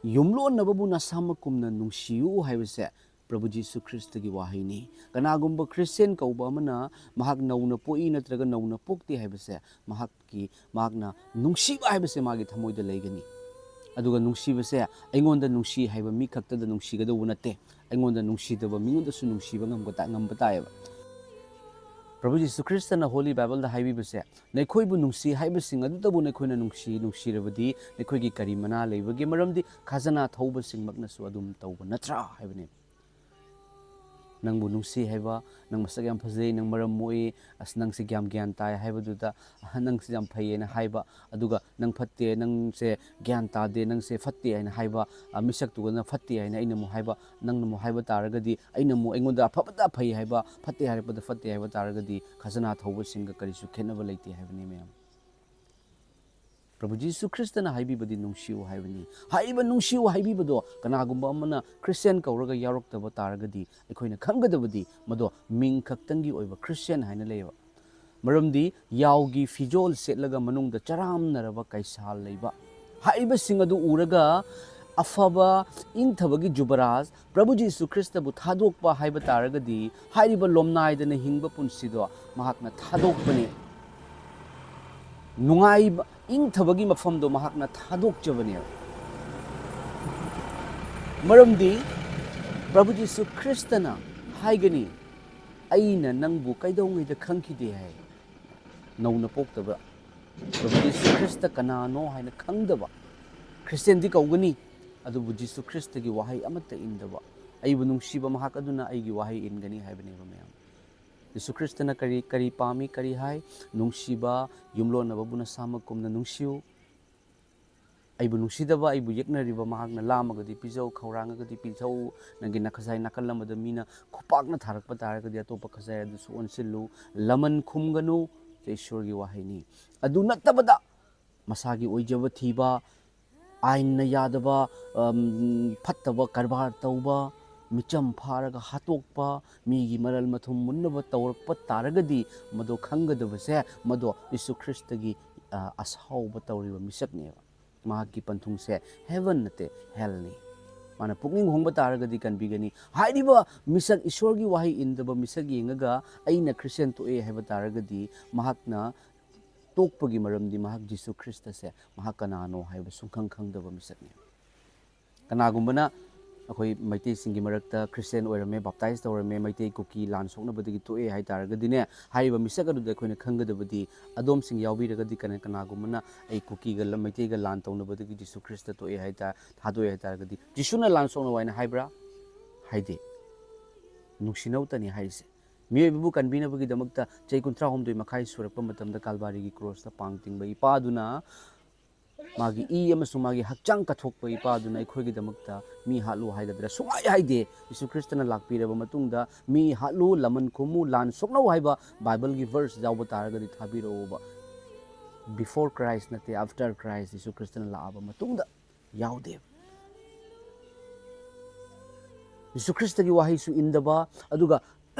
ꯌꯨꯝꯂꯣꯟꯅꯕꯕꯨ ꯅꯁꯥꯃꯛꯀꯨꯝꯅ ꯅꯨꯡꯁꯤꯌꯨ ꯍꯥꯏꯕꯁꯦ ꯄ꯭ꯔꯚꯨ ꯖꯤꯁꯨ ꯈ꯭ꯔꯤꯁꯇꯒꯤ ꯋꯥꯍꯩꯅꯤ꯫ ꯀꯅꯥꯒꯨꯝꯕ ꯈ꯭ꯔꯤꯁꯇꯤꯌꯥꯟ ꯀꯧꯕ ꯑꯃꯅ ꯃꯍꯥꯛ ꯅꯧꯅ ꯄꯣꯛꯏ ꯅꯠꯇ꯭ꯔꯒ ꯅꯧꯅ ꯄꯣꯛꯇꯦ ꯍꯥꯏꯕꯁꯦ ꯃꯍꯥꯛꯀꯤ, ꯃꯍꯥꯛꯅ ꯅꯨꯡꯁꯤꯕ ꯍꯥꯏꯕꯁꯦ ꯃꯥꯒꯤ ꯊꯃꯣꯏꯗ ꯂꯩꯒꯅꯤ꯫ ꯑꯗꯨꯒ ꯅꯨꯡꯁꯤꯕꯁꯦ ꯑꯩꯉꯣꯟꯗ ꯅꯨꯡꯁꯤ ꯍꯥꯏꯕ ꯃꯤ ꯈꯛꯇꯗ ꯅꯨꯡꯁꯤꯒꯗꯧꯕ ꯅꯠꯇꯦ, ꯑꯩꯉꯣꯟꯗ ꯅꯨꯡꯁꯤꯗꯕ ꯃꯤꯉꯣꯟꯗꯁꯨ ꯅꯨꯡꯁꯤꯕ ꯉꯝꯕ ꯇꯥ-, ꯉꯝꯕ ꯇꯥꯏꯌꯦꯕ꯫ ꯄ꯭ꯔꯚꯨ ꯖꯤꯁꯨ ꯈ꯭ꯔꯤꯁꯇꯅ ꯍꯣꯂꯤ ꯕꯥꯏꯕꯜꯗ ꯍꯥꯏꯕꯤꯕꯁꯦ, "ꯅꯈꯣꯏꯕꯨ ꯅꯨꯡꯁꯤ ꯍꯥꯏꯕꯁꯤꯡ ꯑꯗꯨꯇꯕꯨ ꯅꯈꯣꯏꯅ ꯅꯨꯡꯁꯤ, ꯅꯨꯡꯁꯤꯔꯕꯗꯤ ꯅꯈꯣꯏꯒꯤ ꯀꯔꯤ ꯃꯅꯥ ꯂꯩꯕꯒꯦ? ꯃꯔꯝꯗꯤ ꯈꯖꯅꯥ ꯊꯧꯕꯁꯤꯡꯃꯛꯅꯁꯨ ꯑꯗꯨꯝ ꯇꯧꯕ ꯅꯠꯇ꯭ꯔꯥ?" ꯍꯥꯏꯕꯅꯦ꯫ ꯅꯪꯕꯨ ꯅꯨꯡꯁꯤ ꯍꯥꯏꯕ, "ꯅꯪ ꯃꯁꯛ ꯌꯥꯝ ꯐꯖꯩ, ꯅꯪ ꯃꯔꯝ ꯃꯣꯛꯏ, ꯑꯁ, ꯅꯪꯁꯦ ꯌꯥꯝ ꯒ꯭ꯌꯥꯟ ꯇꯥꯏ" ꯍꯥꯏꯕꯗꯨꯗ, "ꯑꯍ, ꯅꯪꯁꯦ ꯌꯥꯝ ꯐꯩꯌꯦꯅ" ꯍꯥꯏꯕ, ꯑꯗꯨꯒ "ꯅꯪ ꯐꯠꯇꯦ, ꯅꯪꯁꯦ ꯒ꯭ꯌꯥꯟ ꯇꯥꯗꯦ, ꯅꯪꯁꯦ ꯐꯠꯇꯦ" ꯍꯥꯏꯅ ꯍꯥꯏꯕ, ꯑ, ꯃꯤꯁꯛꯇꯨꯒꯅ "ꯐꯠꯇꯦ" ꯍꯥꯏꯅ ꯑꯩꯅ ꯑꯃꯨꯛ ꯍꯥꯏꯕ, ꯅꯪꯅ ꯑꯃꯨꯛ ꯍꯥꯏꯕ ꯇꯥꯔꯒꯗꯤ, ꯑꯩꯅ ꯑꯃꯨꯛ ꯑꯩꯉꯣꯟꯗ ꯑꯐꯕꯗ ꯐꯩ ꯍꯥꯏꯕ, ꯐꯠꯇꯦ ꯍꯥꯏꯔꯛꯄꯗ ꯐꯠꯇꯦ ꯍꯥꯏꯕ ꯇꯥꯔꯒꯗꯤ, ꯈꯖꯅꯥ ꯊꯧꯕꯁꯤꯡꯒ ꯀꯔꯤꯁꯨ ꯈꯦꯠꯅꯕ ꯂꯩꯇꯦ ꯍꯥꯏꯕꯅꯤ, ꯃꯌꯥꯝ꯫ ꯄ꯭ꯔꯚꯨ ꯖꯤꯁꯨ ꯈ꯭ꯔꯤꯁꯇꯅ ꯍꯥꯏꯕꯤꯕꯗꯤ ꯅꯨꯡꯁꯤꯌꯨ ꯍꯥꯏꯕꯅꯤ꯫ ꯍꯥꯏꯔꯤꯕ ꯅꯨꯡꯁꯤꯌꯨ ꯍꯥꯏꯕꯤꯕꯗꯣ ꯀꯅꯥꯒꯨꯝꯕ ꯑꯃꯅ ꯈ꯭ꯔꯤꯁꯇꯤꯌꯥꯟ ꯀꯧꯔꯒ ꯌꯥꯎꯔꯛꯇꯕ ꯇꯥꯔꯒꯗꯤ, ꯑꯩꯈꯣꯏꯅ ꯈꯪꯒꯗꯕꯗꯤ ꯃꯗꯣ ꯃꯤꯡ ꯈꯛꯇꯪꯒꯤ ꯑꯣꯏꯕ ꯈ꯭ꯔꯤꯁꯇꯤꯌꯥꯟ ꯍꯥꯏꯅ ꯂꯩꯌꯦꯕ꯫ ꯃꯔꯝꯗꯤ ꯌꯥꯎꯒꯤ ꯐꯤꯖꯣꯜ ꯁꯦꯠꯂꯒ ꯃꯅꯨꯡꯗ ꯆꯔꯥꯝꯅꯔꯕ ꯀꯩꯁꯥꯜ ꯂꯩꯕ ꯍꯥꯏꯔꯤꯕꯁꯤꯡ ꯑꯗꯨ ꯎꯔꯒ, ꯑꯐꯕ ꯏꯪꯊꯕꯒꯤ ꯖꯨꯕꯔꯥꯖ ꯄ꯭ꯔꯚꯨ ꯖꯤꯁꯨ ꯈ꯭ꯔꯤꯁꯇꯕꯨ ꯊꯥꯗꯣꯛꯄ ꯍꯥꯏꯕ ꯇꯥꯔꯒꯗꯤ, ꯍꯥꯏꯔꯤꯕ ꯂꯣꯝꯅꯥꯏꯗꯅ ꯍꯤꯡꯕ ꯄꯨꯟꯁꯤꯗꯣ ꯃꯍꯥꯛꯅ ꯊꯥꯗꯣꯛꯄꯅꯤ꯫ ꯅꯨꯡꯉꯥꯏꯕ, ꯏꯪꯊꯕꯒꯤ ꯃꯐꯝꯗꯣ ꯃꯍꯥꯛꯅ ꯊꯥꯗꯣꯛꯆꯕꯅꯦꯕ꯫ ꯃꯔꯝꯗꯤ ꯄ꯭ꯔꯚꯨ ꯖꯤꯁꯨ ꯈ꯭ꯔꯤꯁꯇꯅ ꯍꯥꯏꯒꯅꯤ, "ꯑꯩꯅ ꯅꯪꯕꯨ ꯀꯩꯗꯧꯉꯩꯗ ꯈꯪꯈꯤꯗꯦ?" ꯍꯥꯏ꯫ ꯅꯧꯅ ꯄꯣꯛꯇꯕ, ꯄ꯭ꯔꯚꯨ ꯖꯤꯁꯨ ꯈ꯭ꯔꯤꯁꯇ ꯀꯅꯥꯅꯣ ꯍꯥꯏꯅ ꯈꯪꯗꯕ ꯈ꯭ꯔꯤꯁꯇꯤꯌꯥꯟꯗꯤ ꯀꯧꯒꯅꯤ, ꯑꯗꯨꯕꯨ ꯖꯤꯁꯨ ꯈ꯭ꯔꯤꯁꯇꯒꯤ ꯋꯥꯍꯩ ꯑꯃꯠꯇ ꯏꯟꯗꯕ, "ꯑꯩꯕꯨ ꯅꯨꯡꯁꯤꯕ ꯃꯍꯥꯛ ꯑꯗꯨꯅ ꯑꯩꯒꯤ ꯋꯥꯍꯩ ꯏꯟꯒꯅꯤ" ꯍꯥꯏꯕꯅꯦꯕ, ꯃꯌꯥꯝ꯫ ꯖꯤꯁꯨ ꯈ꯭ꯔꯤꯁꯇꯅ ꯀꯔꯤ, ꯀꯔꯤ ꯄꯥꯝꯃꯤ, ꯀꯔꯤ ꯍꯥꯏ? "ꯅꯨꯡꯁꯤꯕ ꯌꯨꯝꯂꯣꯟꯅꯕꯕꯨ ꯅꯁꯥꯃꯛꯀꯨꯝꯅ ꯅꯨꯡꯁꯤꯌꯨ꯫ ꯑꯩꯕꯨ ꯅꯨꯡꯁꯤꯗꯕ, ꯑꯩꯕꯨ ꯌꯦꯛꯅꯔꯤꯕ ꯃꯍꯥꯛꯅ ꯂꯥꯝꯃꯒꯗꯤ ꯄꯤꯖꯧ, ꯈꯧꯔꯥꯡꯉꯒꯗꯤ ꯄꯤꯊꯛꯎ, ꯅꯪꯒꯤ ꯅꯈꯖꯥꯏ ꯅꯥꯀꯜ ꯑꯃꯗ ꯃꯤꯅ ꯈꯨꯄꯥꯛꯅ ꯊꯥꯔꯛꯄ ꯇꯥꯔꯒꯗꯤ ꯑꯇꯣꯞꯄ ꯈꯖꯥꯏ ꯑꯗꯨꯁꯨ ꯑꯣꯟꯁꯤꯜꯂꯨ, ꯂꯃꯟ ꯈꯨꯝꯒꯅꯨ", ꯁꯦ ꯏꯁꯣꯔꯒꯤ ꯋꯥꯍꯩꯅꯤ꯫ ꯑꯗꯨ ꯅꯠꯇꯕꯗ ꯃꯁꯥꯒꯤ ꯑꯣꯏꯖꯕ ꯊꯤꯕ, ꯑꯥꯏꯟꯅ ꯌꯥꯗꯕ, ꯑꯝ, ꯐꯠꯇꯕ ꯀꯔꯕꯥꯔ ꯇꯧꯕ, ꯃꯤꯆꯝ ꯐꯥꯔꯒ ꯍꯥꯠꯇꯣꯛꯄ, ꯃꯤꯒꯤ ꯃꯔꯜ ꯃꯊꯨꯝ ꯃꯨꯟꯅꯕ ꯇꯧꯔꯛꯄ ꯇꯥꯔꯒꯗꯤ, ꯃꯗꯨ ꯈꯪꯒꯗꯕꯁꯦ, ꯃꯗꯨ ꯖꯤꯁꯨ ꯈ꯭ꯔꯤꯁꯇꯒꯤ, ꯑ, ꯑꯁꯥꯎꯕ ꯇꯧꯔꯤꯕ ꯃꯤꯁꯛꯅꯦꯕ꯫ ꯃꯍꯥꯛꯀꯤ ꯄꯟꯊꯨꯡꯁꯦ heaven ꯅꯠꯇꯦ, hell ꯅꯤ꯫ ꯃꯥꯅ ꯄꯨꯛꯅꯤꯡ ꯍꯣꯡꯕ ꯇꯥꯔꯒꯗꯤ ꯀꯟꯕꯤꯒꯅꯤ꯫ ꯍꯥꯏꯔꯤꯕ ꯃꯤꯁꯛ, ꯏꯁꯣꯔꯒꯤ ꯋꯥꯍꯩ ꯏꯟꯗꯕ ꯃꯤꯁꯛ ꯌꯦꯡꯉꯒ ꯑꯩꯅ ꯈ꯭ꯔꯤꯁꯇꯤꯌꯥꯟ ꯇꯣꯛꯑꯦ ꯍꯥꯏꯕ ꯇꯥꯔꯒꯗꯤ, ꯃꯍꯥꯛꯅ ꯇꯣꯛꯄꯒꯤ ꯃꯔꯝꯗꯤ ꯃꯍꯥꯛ ꯖꯤꯁꯨ ꯈ꯭ꯔꯤꯁꯇꯁꯦ ꯃꯍꯥꯛ ꯀꯅꯥꯅꯣ ꯍꯥꯏꯕ ꯁꯨꯡꯈꯪ ꯈꯪꯗꯕ ꯃꯤꯁꯛꯅꯤ꯫ ꯀꯅꯥꯒꯨꯝꯕꯅ ꯑꯩꯈꯣꯏ ꯃꯩꯇꯩꯁꯤꯡꯒꯤ ꯃꯔꯛꯇ ꯈ꯭ꯔꯤꯁꯇꯤꯌꯥꯟ ꯑꯣꯏꯔꯝꯃꯦ, ꯕꯞꯇꯥꯏꯁ ꯇꯧꯔꯝꯃꯦ, ꯃꯩꯇꯩ ꯀꯨꯀꯤ ꯂꯥꯟ ꯁꯣꯛꯅꯕꯗꯒꯤ ꯇꯣꯛꯑꯦ ꯍꯥꯏ ꯇꯥꯔꯒꯗꯤꯅꯦ, ꯍꯥꯏꯔꯤꯕ ꯃꯤꯁꯛ ꯑꯗꯨꯗ ꯑꯩꯈꯣꯏꯅ ꯈꯪꯒꯗꯕꯗꯤ, ꯑꯗꯣꯝꯁꯤꯡ ꯌꯥꯎꯕꯤꯔꯒꯗꯤ ꯀꯅꯥ-, ꯀꯅꯥꯒꯨꯝꯕꯅ ꯑꯩ ꯀꯨꯀꯤꯒ ꯂ-, ꯃꯩꯇꯩꯒ ꯂꯥꯟ ꯇꯧꯅꯕꯗꯒꯤ ꯖꯤꯁꯨ ꯈ꯭ꯔꯤꯁꯇ ꯇꯣꯛꯑꯦ ꯍꯥꯏ ꯇꯥ-, ꯊꯥꯗꯣꯛꯑꯦ ꯍꯥꯏ ꯇꯥꯔꯒꯗꯤ, ꯖꯤꯁꯨꯅ ꯂꯥꯟ ꯁꯣꯛꯅꯧ ꯍꯥꯏꯅ ꯍꯥꯏꯕ꯭ꯔꯥ? ꯍꯥꯏꯗꯦ꯫ ꯅꯨꯡꯁꯤꯅꯧꯇꯅꯤ ꯍꯥꯏꯔꯤꯁꯦ꯫ ꯃꯤꯑꯣꯏꯕꯕꯨ ꯀꯟꯕꯤꯅꯕꯒꯤꯗꯃꯛꯇ ꯆꯍꯤ ꯀꯨꯟꯊ꯭ꯔꯥ ꯍꯨꯝꯗꯣꯏ ꯃꯈꯥꯏ ꯁꯨꯔꯛꯄ ꯃꯇꯝꯗ ꯀꯥꯜꯕꯥꯔꯤꯒꯤ ꯀ꯭ꯔꯣꯁꯇ ꯄꯥꯡ ꯇꯤꯡꯕ ꯏꯄꯥꯗꯨꯅ, ꯃꯥꯒꯤ ꯏ ꯑꯃꯁꯨꯡ ꯃꯥꯒꯤ ꯍꯛꯆꯥꯡ ꯀꯠꯊꯣꯛꯄ ꯏꯄꯥꯗꯨꯅ ꯑꯩꯈꯣꯏꯒꯤꯗꯃꯛꯇ ꯃꯤ ꯍꯥꯠꯂꯨ ꯍꯥꯏꯒꯗ꯭ꯔꯥ? ꯁꯨꯡꯍꯥꯏ ꯍꯥꯏꯗꯦ꯫ ꯖꯤꯁꯨ ꯈ꯭ꯔꯤꯁꯇꯅ ꯂꯥꯛꯄꯤꯔꯕ ꯃꯇꯨꯡꯗ, "ꯃꯤ ꯍꯥꯠꯂꯨ, ꯂꯃꯟ ꯈꯨꯝꯃꯨ, ꯂꯥꯟ ꯁꯣꯛꯅꯧ" ꯍꯥꯏꯕ ꯕꯥꯏꯕꯜꯒꯤ verse ꯌꯥꯎꯕ ꯇꯥꯔꯒꯗꯤ ꯊꯥꯕꯤꯔꯛꯎꯕ꯫ Before Christ ꯅꯠꯇꯦ, after Christ, ꯖꯤꯁꯨ ꯈ꯭ꯔꯤꯁꯇꯅ ꯂꯥꯛꯑꯕ ꯃꯇꯨꯡꯗ ꯌꯥꯎꯗꯦ꯫ ꯖꯤꯁꯨ ꯈ꯭ꯔꯤꯁꯇꯒꯤ ꯋꯥꯍꯩꯁꯨ ꯏꯟꯗꯕ, ꯑꯗꯨꯒ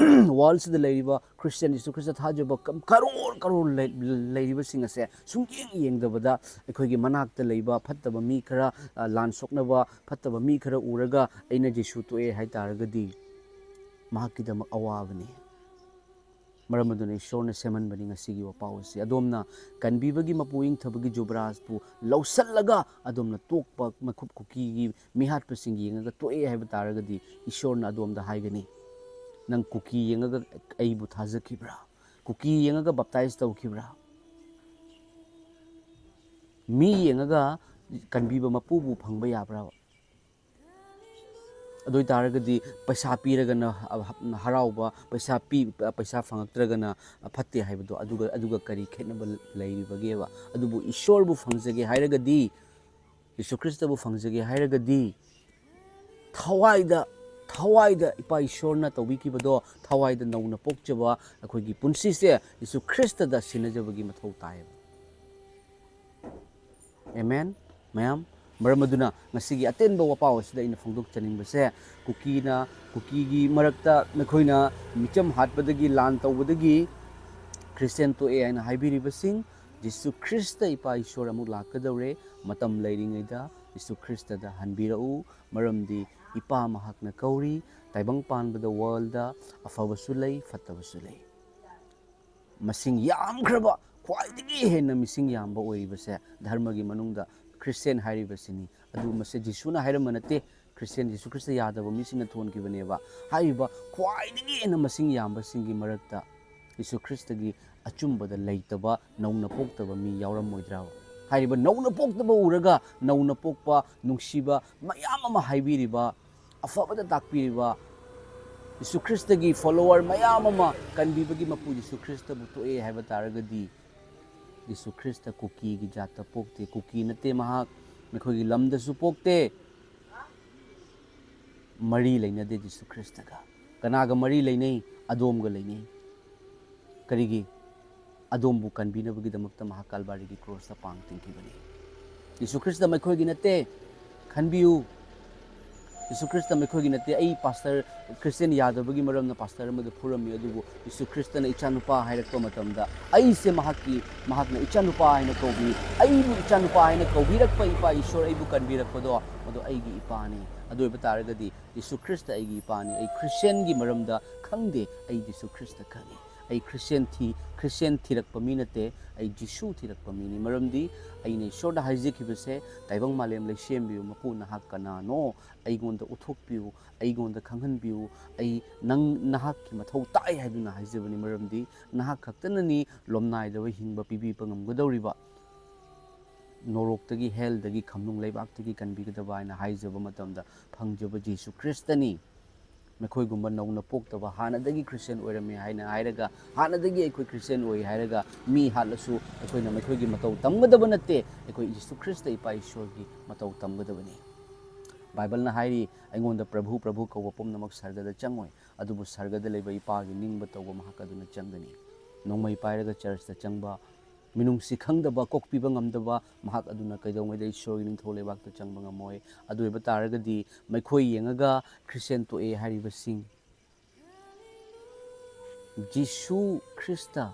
world ꯁꯤꯗ ꯂꯩꯔꯤꯕ ꯈ꯭ꯔꯤꯁꯇꯤꯌꯥꯟ, ꯖꯤꯁꯨ ꯈ꯭ꯔꯤꯁꯇ ꯊꯥꯖꯕ ꯀ-, ꯀꯔꯣꯔ ꯀꯔꯣꯔ ꯂꯩ-, ꯂꯩꯔꯤꯕꯁꯤꯡ ꯑꯁꯦ ꯁꯨꯡꯌꯦꯡ ꯌꯦꯡꯗꯕꯗ, ꯑꯩꯈꯣꯏꯒꯤ ꯃꯅꯥꯛꯇ ꯂꯩꯕ ꯐꯠꯇꯕ ꯃꯤ ꯈꯔ, ꯑ, ꯂꯥꯟ ꯁꯣꯛꯅꯕ ꯐꯠꯇꯕ ꯃꯤ ꯈꯔ ꯎꯔꯒ "ꯑꯩꯅ ꯖꯤꯁꯨ ꯇꯣꯛꯑꯦ" ꯍꯥꯏ ꯇꯥꯔꯒꯗꯤ, ꯃꯍꯥꯛꯀꯤꯗꯃꯛ ꯑꯋꯥꯕꯅꯤ꯫ ꯃꯔꯝ ꯑꯗꯨꯅ ꯏꯁꯣꯔꯅ ꯁꯦꯝꯍꯟꯕꯅꯤ ꯉꯁꯤꯒꯤ ꯋꯥꯄꯥꯎ ꯑꯁꯤ꯫ ꯑꯗꯣꯝꯅ ꯀꯟꯕꯤꯕꯒꯤ ꯃꯄꯨ ꯏꯪꯊꯕꯒꯤ ꯖꯨꯕꯔꯥꯖꯄꯨ ꯂꯧꯁꯜꯂꯒ ꯑꯗꯣꯝꯅ ꯇꯣꯛꯄ ꯃꯈꯨꯞ ꯀꯨꯀꯤꯒꯤ ꯃꯤꯍꯥꯠꯄꯁꯤꯡ ꯌꯦꯡꯉꯒ ꯇꯣꯛꯑꯦ ꯍꯥꯏꯕ ꯇꯥꯔꯒꯗꯤ, ꯏꯁꯣꯔꯅ ꯑꯗꯣꯝꯗ ꯍꯥꯏꯒꯅꯤ, "ꯅꯪ ꯀꯨꯀꯤ ꯌꯦꯡꯉꯒ ꯑꯩꯕꯨ ꯊꯥꯖꯈꯤꯕ꯭ꯔꯥ? ꯀꯨꯀꯤ ꯌꯦꯡꯉꯒ ꯕꯞꯇꯥꯏꯖ ꯇꯧꯈꯤꯕ꯭ꯔꯥ? ꯃꯤ ꯌꯦꯡꯉꯒ ꯀꯟꯕꯤꯕ ꯃꯄꯨꯕꯨ ꯐꯪꯕ ꯌꯥꯕ꯭ꯔꯥ?" ꯑꯗꯨ ꯑꯣꯏꯇꯥꯔꯒꯗꯤ ꯄꯩꯁꯥ ꯄꯤꯔꯒꯅ ꯍꯔꯥꯎꯕ, ꯄꯩꯁꯥ ꯄꯤ-, ꯄꯩꯁꯥ ꯐꯪꯉꯛꯇ꯭ꯔꯒꯅ ꯐꯠꯇꯦ ꯍꯥꯏꯕꯗꯣ, ꯑꯗꯨꯒ, ꯑꯗꯨꯒ ꯀꯔꯤ ꯈꯦꯠꯅꯕ ꯂꯩꯔꯤꯕꯒꯦꯕ? ꯑꯗꯨꯕꯨ ꯏꯁꯣꯔꯕꯨ ꯐꯪꯖꯒꯦ ꯍꯥꯏꯔꯒꯗꯤ, ꯖꯤꯁꯨ ꯈ꯭ꯔꯤꯁꯇꯕꯨ ꯐꯪꯖꯒꯦ ꯍꯥꯏꯔꯒꯗꯤ, ꯊꯋꯥꯏꯗ, ꯊꯋꯥꯏꯗ ꯏꯄꯥ ꯏꯁꯣꯔꯅ ꯇꯧꯕꯤꯈꯤꯕꯗꯣ ꯊꯋꯥꯏꯗ ꯅꯧꯅ ꯄꯣꯛꯆꯕ ꯑꯩꯈꯣꯏꯒꯤ ꯄꯨꯟꯁꯤꯁꯦ ꯖꯤꯁꯨ ꯈ꯭ꯔꯤꯁꯇꯗ ꯁꯤꯟꯅꯖꯕꯒꯤ ꯃꯊꯧ ꯇꯥꯏꯌꯦꯕ꯫ ꯑꯦꯃꯦꯟ꯫ ꯃꯌꯥꯝ, ꯃꯔꯝ ꯑꯗꯨꯅ ꯉꯁꯤꯒꯤ ꯑꯇꯦꯟꯕ ꯋꯥꯄꯥꯎ ꯑꯁꯤꯗ ꯑꯩꯅ ꯐꯣꯡꯗꯣꯛꯆꯅꯤꯡꯕꯁꯦ, ꯀꯨꯀꯤꯅ, ꯀꯨꯀꯤꯒꯤ ꯃꯔꯛꯇ ꯅꯈꯣꯏꯅ ꯃꯤꯆꯝ ꯍꯥꯠꯄꯗꯒꯤ, ꯂꯥꯟ ꯇꯧꯕꯗꯒꯤ ꯈ꯭ꯔꯤꯁꯇꯤꯌꯥꯟ ꯇꯣꯛꯑꯦ ꯍꯥꯏꯅ ꯍꯥꯏꯕꯤꯔꯤꯕꯁꯤꯡ, ꯖꯤꯁꯨ ꯈ꯭ꯔꯤꯁꯇ ꯏꯄꯥ ꯏꯁꯣꯔ ꯑꯃꯨꯛ ꯂꯥꯛꯀꯗꯧꯔꯦ꯫ ꯃꯇꯝ ꯂꯩꯔꯤꯉꯩꯗ ꯖꯤꯁꯨ ꯈ꯭ꯔꯤꯁꯇꯗ ꯍꯟꯕꯤꯔꯛꯎ, ꯃꯔꯝꯗꯤ ꯏꯄꯥ ꯃꯍꯥꯛꯅ ꯀꯧꯔꯤ꯫ ꯇꯥꯏꯕꯪ ꯄꯥꯟꯕꯗ, ꯋꯥꯔꯜꯗ ꯑꯐꯕꯁꯨ ꯂꯩ, ꯐꯠꯇꯕꯁꯨ ꯂꯩ꯫ ꯃꯁꯤꯡ ꯌꯥꯝꯈ꯭ꯔꯕ, ꯈ꯭ꯋꯥꯏꯗꯒꯤ ꯍꯦꯟꯅ ꯃꯤꯁꯤꯡ ꯌꯥꯝꯕ ꯑꯣꯏꯔꯤꯕꯁꯦ ꯙꯔꯃꯒꯤ ꯃꯅꯨꯡꯗ ꯈ꯭ꯔꯤꯁꯇꯦꯟ ꯍꯥꯏꯔꯤꯕꯁꯤꯅꯤ꯫ ꯑꯗꯨ ꯃꯁꯤ ꯖꯤꯁꯨꯅ ꯍꯥꯏꯔꯝꯕ ꯅꯠꯇꯦ, ꯈ꯭ꯔꯤꯁꯇꯦꯟ ꯖꯤꯁꯨ ꯈ꯭ꯔꯤꯁꯇ ꯌꯥꯗꯕ ꯃꯤꯁꯤꯡꯅ ꯊꯣꯟꯈꯤꯕꯅꯦꯕ꯫ ꯍꯥꯏꯔꯤꯕ ꯈ꯭ꯋꯥꯏꯗꯒꯤ ꯍꯦꯟꯅ ꯃꯁꯤꯡ ꯌꯥꯝꯕꯁꯤꯡꯒꯤ ꯃꯔꯛꯇ ꯖꯤꯁꯨ ꯈ꯭ꯔꯤꯁꯇꯒꯤ ꯑꯆꯨꯝꯕꯗ ꯂꯩꯇꯕ, ꯅꯧꯅ ꯄꯣꯛꯇꯕ ꯃꯤ ꯌꯥꯎꯔꯝꯃꯣꯏꯗ꯭ꯔꯥ? ꯍꯥꯏꯔꯤꯕ ꯅꯧꯅ ꯄꯣꯛꯇꯕ ꯎꯔꯒ ꯅꯧꯅ ꯄꯣꯛꯄ, ꯅꯨꯡꯁꯤꯕ ꯃꯌꯥꯝ ꯑꯃ ꯍꯥꯏꯕꯤꯔꯤꯕ, ꯑꯐꯕꯗ ꯇꯥꯛꯄꯤꯔꯤꯕ, ꯖꯤꯁꯨ ꯈ꯭ꯔꯤꯁꯇꯒꯤ ꯐꯣꯂꯣꯋꯔ ꯃꯌꯥꯝ ꯑꯃ ꯀꯟꯕꯤꯕꯒꯤ ꯃꯄꯨ ꯖꯤꯁꯨ ꯈ꯭ꯔꯤꯁꯇꯕꯨ ꯇꯣꯛꯑꯦ ꯍꯥꯏꯕ ꯇꯥꯔꯒꯗꯤ, ꯖꯤꯁꯨ ꯈ꯭ꯔꯤꯁꯇ ꯀꯨꯀꯤꯒꯤ ꯖꯥꯠꯇ ꯄꯣꯛꯇꯦ, ꯀꯨꯀꯤ ꯅꯠꯇꯦ ꯃꯍꯥꯛ, ꯃꯈꯣꯏꯒꯤ ꯂꯝꯗꯁꯨ ꯄꯣꯛꯇꯦ꯫ ꯃꯔꯤ ꯂꯩꯅꯗꯦ ꯖꯤꯁꯨ ꯈ꯭ꯔꯤꯁꯇꯒ꯫ ꯀꯅꯥꯒ ꯃꯔꯤ ꯂꯩꯅꯩ? ꯑꯗꯣꯝꯒ ꯂꯩꯅꯩ꯫ ꯀꯔꯤꯒꯤ? ꯑꯗꯣꯝꯕꯨ ꯀꯟꯕꯤꯅꯕꯒꯤꯗꯃꯛꯇ ꯃꯍꯥꯛ ꯀꯜꯕꯥꯔꯤꯒꯤ ꯀ꯭ꯔꯣꯁꯇ ꯄꯥꯡ ꯇꯤꯡꯈꯤꯕꯅꯤ꯫ ꯖꯤꯁꯨ ꯈ꯭ꯔꯤꯁꯇ ꯃꯈꯣꯏꯒꯤ ꯅꯠꯇꯦ꯫ ꯈꯟꯕꯤꯌꯨ, ꯖꯤꯁꯨ ꯈ꯭ꯔꯤꯁꯇ ꯃꯈꯣꯏꯒꯤ ꯅꯠꯇꯦ꯫ ꯑꯩ ꯄꯥꯁꯇꯔ, ꯈ꯭ꯔꯤꯁꯇꯤꯌꯥꯟ ꯌꯥꯗꯕꯒꯤ ꯃꯔꯝꯅ ꯄꯥꯁꯇꯔ ꯑꯃꯗ ꯐꯨꯔꯝꯃꯤ, ꯑꯗꯨꯕꯨ ꯖꯤꯁꯨ ꯈ꯭ꯔꯤꯁꯇꯅ ꯏꯆꯥꯅꯨꯄꯥ ꯍꯥꯏꯔꯛꯄ ꯃꯇꯝꯗ ꯑꯩꯁꯦ ꯃꯍꯥꯛꯀꯤ, ꯃꯍꯥꯛꯅ ꯏꯆꯥꯅꯨꯄꯥ ꯍꯥꯏꯅ ꯀꯧꯕꯤ, ꯑꯩꯕꯨ ꯏꯆꯥꯅꯨꯄꯥ ꯍꯥꯏꯅ ꯀꯧꯕꯤꯔꯛꯄ, ꯏꯄꯥ ꯏꯁꯣꯔ ꯑꯩꯕꯨ ꯀꯟꯕꯤꯔꯛꯄꯗꯣ, ꯃꯗꯨ ꯑꯩꯒꯤ ꯏꯄꯥꯅꯤ꯫ ꯑꯗꯨ ꯑꯣꯏꯕ ꯇꯥꯔꯒꯗꯤ ꯖꯤꯁꯨ ꯈ꯭ꯔꯤꯁꯇ ꯑꯩꯒꯤ ꯏꯄꯥꯅꯤ꯫ ꯑꯩ ꯈ꯭ꯔꯤꯁꯇꯤꯌꯥꯟꯒꯤ ꯃꯔꯝꯗ ꯈꯪꯗꯦ, ꯑꯩ ꯖꯤꯁꯨ ꯈ꯭ꯔꯤꯁꯇ ꯈꯪꯉꯤ꯫ ꯑꯩ ꯈ꯭ꯔꯤꯁꯇꯤꯌꯥꯟ ꯊꯤ-, ꯈ꯭ꯔꯤꯁꯇꯤꯌꯥꯟ ꯊꯤꯔꯛꯄ ꯃꯤ ꯅꯠꯇꯦ, ꯑꯩ ꯖꯤꯁꯨ ꯊꯤꯔꯛꯄ ꯃꯤꯅꯤ꯫ ꯃꯔꯝꯗꯤ ꯑꯩꯅ ꯏꯁꯣꯔꯗ ꯍꯥꯏꯖꯈꯤꯕꯁꯦ, "ꯇꯥꯏꯕꯪ ꯃꯥꯂꯦꯝ ꯂꯩꯁꯦꯝꯕꯤꯌꯨ, ꯃꯄꯨ ꯅꯍꯥꯛ ꯀꯅꯥꯅꯣ? ꯑꯩꯉꯣꯟꯗ ꯎꯠꯊꯣꯛꯄꯤꯌꯨ, ꯑꯩꯉꯣꯟꯗ ꯈꯪꯍꯟꯕꯤꯌꯨ, ꯑꯩ ꯅꯪ, ꯅꯍꯥꯛꯀꯤ ꯃꯊꯧ ꯇꯥꯏ" ꯍꯥꯏꯗꯨꯅ ꯍꯥꯏꯖꯕꯅꯤ꯫ ꯃꯔꯝꯗꯤ ꯅꯍꯥꯛ ꯈꯛꯇꯅꯅꯤ ꯂꯣꯝꯅꯥꯏꯗꯕ ꯍꯤꯡꯕ ꯄꯤꯕꯤꯕ ꯉꯝꯒꯗꯧꯔꯤꯕ꯫ ꯅꯣꯔꯣꯛꯇꯒꯤ, ꯍꯦꯜꯗꯒꯤ, ꯈꯝꯅꯨꯡ ꯂꯩꯕꯥꯛꯇꯒꯤ ꯀꯟꯕꯤꯒꯗꯕ ꯍꯥꯏꯅ ꯍꯥꯏꯖꯕ ꯃꯇꯝꯗ ꯐꯪꯖꯕ ꯖꯤꯁꯨ ꯈ꯭ꯔꯤꯁꯇꯅꯤ꯫ ꯃꯈꯣꯏꯒꯨꯝꯕ ꯅꯧꯅ ꯄꯣꯛꯇꯕ, ꯍꯥꯟꯅꯗꯒꯤ ꯈ꯭ꯔꯤꯁꯇꯤꯌꯥꯟ ꯑꯣꯏꯔꯝꯃꯦ ꯍꯥꯏꯅ ꯍꯥꯏꯔꯒ, ꯍꯥꯟꯅꯗꯒꯤ ꯑꯩꯈꯣꯏ ꯈ꯭ꯔꯤꯁꯇꯤꯌꯥꯟ ꯑꯣꯏ ꯍꯥꯏꯔꯒ ꯃꯤ ꯍꯥꯠꯂꯁꯨ ꯑꯩꯈꯣꯏꯅ ꯃꯈꯣꯏꯒꯤ ꯃꯇꯧ ꯇꯝꯒꯗꯕ ꯅꯠꯇꯦ, ꯑꯩꯈꯣꯏ ꯖꯤꯁꯨ ꯈ꯭ꯔꯤꯁꯇ ꯏꯄꯥ ꯏꯁꯣꯔꯒꯤ ꯃꯇꯧ ꯇꯝꯒꯗꯕꯅꯤ꯫ ꯕꯥꯏꯕꯜꯅ ꯍꯥꯏꯔꯤ, "ꯑꯩꯉꯣꯟꯗ ꯄ꯭ꯔꯚꯨ, ꯄ꯭ꯔꯚꯨ ꯀꯧꯕ ꯄꯨꯝꯅꯃꯛ ꯁꯔꯒꯗ ꯆꯪꯉꯣꯏ, ꯑꯗꯨꯕꯨ ꯁꯔꯒꯗ ꯂꯩꯕ ꯏꯄꯥꯒꯤ ꯅꯤꯡꯕ ꯇꯧꯕ ꯃꯍꯥꯛ ꯑꯗꯨꯅ ꯆꯪꯒꯅꯤ"꯫ ꯅꯣꯡꯃꯩ ꯄꯥꯏꯔꯒ ꯆꯔꯆꯇ ꯆꯪꯕ, ꯃꯤꯅꯨꯡꯁꯤ ꯈꯪꯗꯕ, ꯀꯣꯛꯄꯤꯕ ꯉꯝꯗꯕ, ꯃꯍꯥꯛ ꯑꯗꯨꯅ ꯀꯩꯗꯧꯉꯩꯗ ꯏꯁꯣꯔꯒꯤ ꯅꯤꯡꯊꯧ ꯂꯩꯕꯥꯛꯇ ꯆꯪꯕ ꯉꯝꯃꯣꯏ꯫ ꯑꯗꯨ ꯑꯣꯏꯕ ꯇꯥꯔꯒꯗꯤ ꯃꯈꯣꯏ ꯌꯦꯡꯉꯒ ꯈ꯭ꯔꯤꯁꯇꯤꯌꯥꯟ ꯇꯣꯛꯑꯦ ꯍꯥꯏꯔꯤꯕꯁꯤꯡ, ꯖꯤꯁꯨ ꯈ꯭ꯔꯤꯁꯇ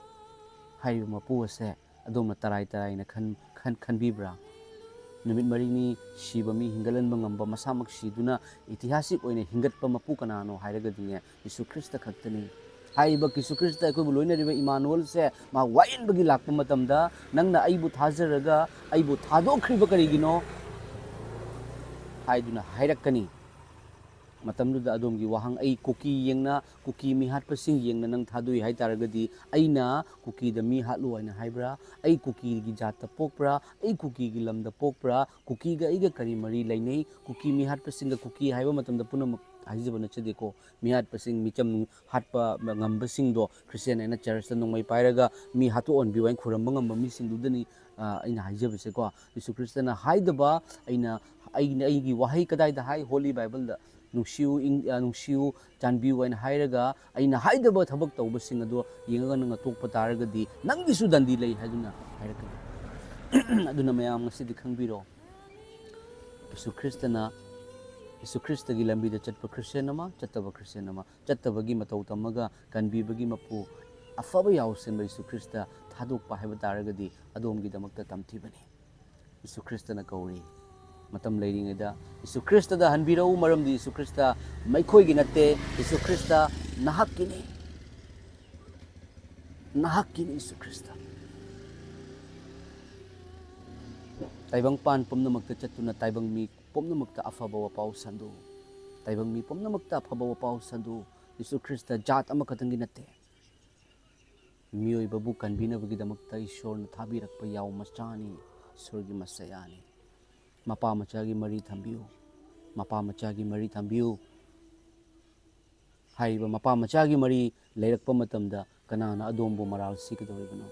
ꯍꯥꯏꯔꯤꯕ ꯃꯄꯨ ꯑꯁꯦ ꯑꯗꯣꯝꯅ ꯇꯔꯥꯏ ꯇꯔꯥꯏꯅ ꯈꯟ-, ꯈꯟ-, ꯈꯟꯕꯤꯕ꯭ꯔꯥ? ꯅꯨꯃꯤꯠ ꯃꯔꯤꯅꯤ ꯁꯤꯕ ꯃꯤ ꯍꯤꯡꯒꯠꯍꯟꯕ ꯉꯝꯕ, ꯃꯁꯥꯃꯛ ꯁꯤꯗꯨꯅ ꯏꯇꯤꯍꯥꯁꯤꯛ ꯑꯣꯏꯅ ꯍꯤꯡꯒꯠꯄ ꯃꯄꯨ ꯀꯅꯥꯅꯣ ꯍꯥꯏꯔꯒꯗꯤꯅꯦ, ꯌꯤꯁꯨ ꯈ꯭ꯔꯤꯁꯇ ꯈꯛꯇꯅꯤ꯫ ꯍꯥꯏꯔꯤꯕ ꯌꯤꯁꯨ ꯈ꯭ꯔꯤꯁꯇ ꯑꯩꯈꯣꯏꯕꯨ ꯂꯣꯏꯅꯔꯤꯕ ꯏꯃꯥꯅꯨꯑꯦꯜꯁꯦ ꯃꯥ ꯋꯥꯌꯦꯟꯕꯒꯤ ꯂꯥꯛꯄ ꯃꯇꯝꯗ, "ꯅꯪꯅ ꯑꯩꯕꯨ ꯊꯥꯖꯔꯒ ꯑꯩꯕꯨ ꯊꯥꯗꯣꯛꯈ꯭ꯔꯤꯕ ꯀꯔꯤꯒꯤꯅꯣ?" ꯍꯥꯏꯗꯨꯅ ꯍꯥꯏꯔꯛꯀꯅꯤ꯫ ꯃꯇꯝꯗꯨꯗ ꯑꯗꯣꯝꯒꯤ ꯋꯥꯍꯪ, "ꯑꯩ ꯀꯨꯀꯤ ꯌꯦꯡꯅ, ꯀꯨꯀꯤ ꯃꯤꯍꯥꯠꯄꯁꯤꯡ ꯌꯦꯡꯅ ꯅꯪ ꯊꯥꯗꯣꯛꯏ ꯍꯥꯏ ꯇꯥꯔꯒꯗꯤ, ꯑꯩꯅ ꯀꯨꯀꯤꯗ ꯃꯤ ꯍꯥꯠꯂꯨ ꯍꯥꯏꯅ ꯍꯥꯏꯕ꯭ꯔꯥ? ꯑꯩ ꯀꯨꯀꯤꯒꯤ ꯖꯥꯠꯇ ꯄꯣꯛꯄ꯭ꯔꯥ? ꯑꯩ ꯀꯨꯀꯤꯒꯤ ꯂꯝꯗ ꯄꯣꯛꯄ꯭ꯔꯥ? ꯀꯨꯀꯤꯒ ꯑꯩꯒ ꯀꯔꯤ ꯃꯔꯤ ꯂꯩꯅꯩ?" ꯀꯨꯀꯤ ꯃꯤꯍꯥꯠꯄꯁꯤꯡꯒ, ꯀꯨꯀꯤ ꯍꯥꯏꯕ ꯃꯇꯝꯗ ꯄꯨꯝꯅꯃꯛ ꯍꯥꯏꯖꯕ ꯅꯠꯆꯗꯦꯀꯣ, ꯃꯤꯍꯥꯠꯄꯁꯤꯡ, ꯃꯤꯆꯝ ꯍꯥꯠꯄ ꯉꯝꯕꯁꯤꯡꯗꯣ, ꯈ꯭ꯔꯤꯁꯇꯤꯌꯥꯟ ꯍꯥꯏꯅ ꯆꯔꯆꯇ ꯅꯣꯡꯃꯩ ꯄꯥꯏꯔꯒ ꯃꯤ ꯍꯥꯠꯇꯣꯛꯍꯟꯕꯤꯌꯨ ꯍꯥꯏꯅ ꯈꯨꯔꯝꯕ ꯉꯝꯕ ꯃꯤꯁꯤꯡꯗꯨꯗꯅꯤ, ꯑ, ꯑꯩꯅ ꯍꯥꯏꯖꯕꯁꯦꯀꯣ꯫ ꯌꯤꯁꯨ ꯈ꯭ꯔꯤꯁꯇꯅ ꯍꯥꯏꯗꯕ, ꯑꯩꯅ, ꯑꯩꯅ, ꯑꯩꯒꯤ ꯋꯥꯍꯩ ꯀꯗꯥꯏꯗ ꯍꯥꯏ? ꯍꯣꯂꯤ ꯕꯥꯏꯕꯜꯗ, "ꯅꯨꯡꯁꯤꯌꯨ, ꯏꯪ-, ꯑ, ꯅꯨꯡꯁꯤꯌꯨ, ꯆꯥꯟꯕꯤꯌꯨ" ꯍꯥꯏꯅ ꯍꯥꯏꯔꯒ, ꯑꯩꯅ ꯍꯥꯏꯗꯕ ꯊꯕꯛ ꯇꯧꯕꯁꯤꯡ ꯑꯗꯣ ꯌꯦꯡꯉꯒ ꯅꯪꯅ ꯇꯣꯛꯄ ꯇꯥꯔꯒꯗꯤ, ꯅꯪꯒꯤꯁꯨ ꯗꯟꯗꯤ ꯂꯩ ꯍꯥꯏꯗꯨꯅ ꯍꯥꯏꯔꯛꯀꯅꯤ꯫ ꯑꯗꯨꯅ ꯃꯌꯥꯝ ꯉꯁꯤꯗꯤ ꯈꯪꯕꯤꯔꯣ, ꯌꯤꯁꯨ ꯈ꯭ꯔꯤꯁꯇꯅ, ꯌꯤꯁꯨ ꯈ꯭ꯔꯤꯁꯇꯒꯤ ꯂꯝꯕꯤꯗ ꯆꯠꯄ ꯈ꯭ꯔꯤꯁꯇꯤꯌꯥꯟ ꯑꯃ, ꯆꯠꯇꯕ ꯈ꯭ꯔꯤꯁꯇꯤꯌꯥꯟ ꯑꯃ, ꯆꯠꯇꯕꯒꯤ ꯃꯇꯧ ꯇꯝꯃꯒ ꯀꯟꯕꯤꯕꯒꯤ ꯃꯄꯨ, ꯑꯐꯕ ꯌꯥꯎꯁꯦꯟꯕ ꯌꯤꯁꯨ ꯈ꯭ꯔꯤꯁꯇ ꯊꯥꯗꯣꯛꯄ ꯍꯥꯏꯕ ꯇꯥꯔꯒꯗꯤ ꯑꯗꯣꯝꯒꯤꯗꯃꯛꯇ ꯇꯝꯊꯤꯕꯅꯤ꯫ ꯌꯤꯁꯨ ꯈ꯭ꯔꯤꯁꯇꯅ ꯀꯧꯔꯤ꯫ ꯃꯇꯝ ꯂꯩꯔꯤꯉꯩꯗ ꯌꯤꯁꯨ ꯈ꯭ꯔꯤꯁꯇꯗ ꯍꯟꯕꯤꯔꯛꯎ, ꯃꯔꯝꯗꯤ ꯌꯤꯁꯨ ꯈ꯭ꯔꯤꯁꯇ ꯃꯩꯈꯣꯏꯒꯤ ꯅꯠꯇꯦ, ꯌꯤꯁꯨ ꯈ꯭ꯔꯤꯁꯇ ꯅꯍꯥꯛꯀꯤꯅꯤ꯫ ꯅꯍꯥꯛꯀꯤꯅꯤ ꯌꯤꯁꯨ ꯈ꯭ꯔꯤꯁꯇ꯫ ꯇꯥꯏꯕꯪꯄꯥꯟ ꯄꯨꯝꯅꯃꯛꯇ ꯆꯠꯇꯨꯅ ꯇꯥꯏꯕꯪ ꯃꯤ ꯄꯨꯝꯅꯃꯛꯇ ꯑꯐꯕ ꯋꯥꯄꯥꯎ ꯁꯟꯗꯣꯛꯎ꯫ ꯇꯥꯏꯕꯪ ꯃꯤ ꯄꯨꯝꯅꯃꯛꯇ ꯑꯐꯕ ꯋꯥꯄꯥꯎ ꯁꯟꯗꯣꯛꯎ꯫ ꯌꯤꯁꯨ ꯈ꯭ꯔꯤꯁꯇ ꯖꯥꯠ ꯑꯃꯈꯛꯇꯪꯒꯤ ꯅꯠꯇꯦ꯫ ꯃꯤꯑꯣꯏꯕꯕꯨ ꯀꯟꯕꯤꯅꯕꯒꯤꯗꯃꯛꯇ ꯏꯁꯣꯔꯅ ꯊꯥꯕꯤꯔꯛꯄ ꯌꯥꯎ ꯃꯆꯥꯅꯤ, ꯏꯁꯣꯔꯒꯤ ꯃꯁꯌꯥꯅꯤ꯫ ꯃꯄꯥ ꯃꯆꯥꯒꯤ ꯃꯔꯤ ꯊꯝꯕꯤꯌꯨ꯫ ꯃꯄꯥ ꯃꯆꯥꯒꯤ ꯃꯔꯤ ꯊꯝꯕꯤꯌꯨ꯫ ꯍꯥꯏꯔꯤꯕ ꯃꯄꯥ ꯃꯆꯥꯒꯤ ꯃꯔꯤ ꯂꯩꯔꯛꯄ ꯃꯇꯝꯗ ꯀꯅꯥꯅ ꯑꯗꯣꯝꯕꯨ ꯃꯔꯥꯜ ꯁꯤꯒꯗꯧꯔꯤꯕꯅꯣ?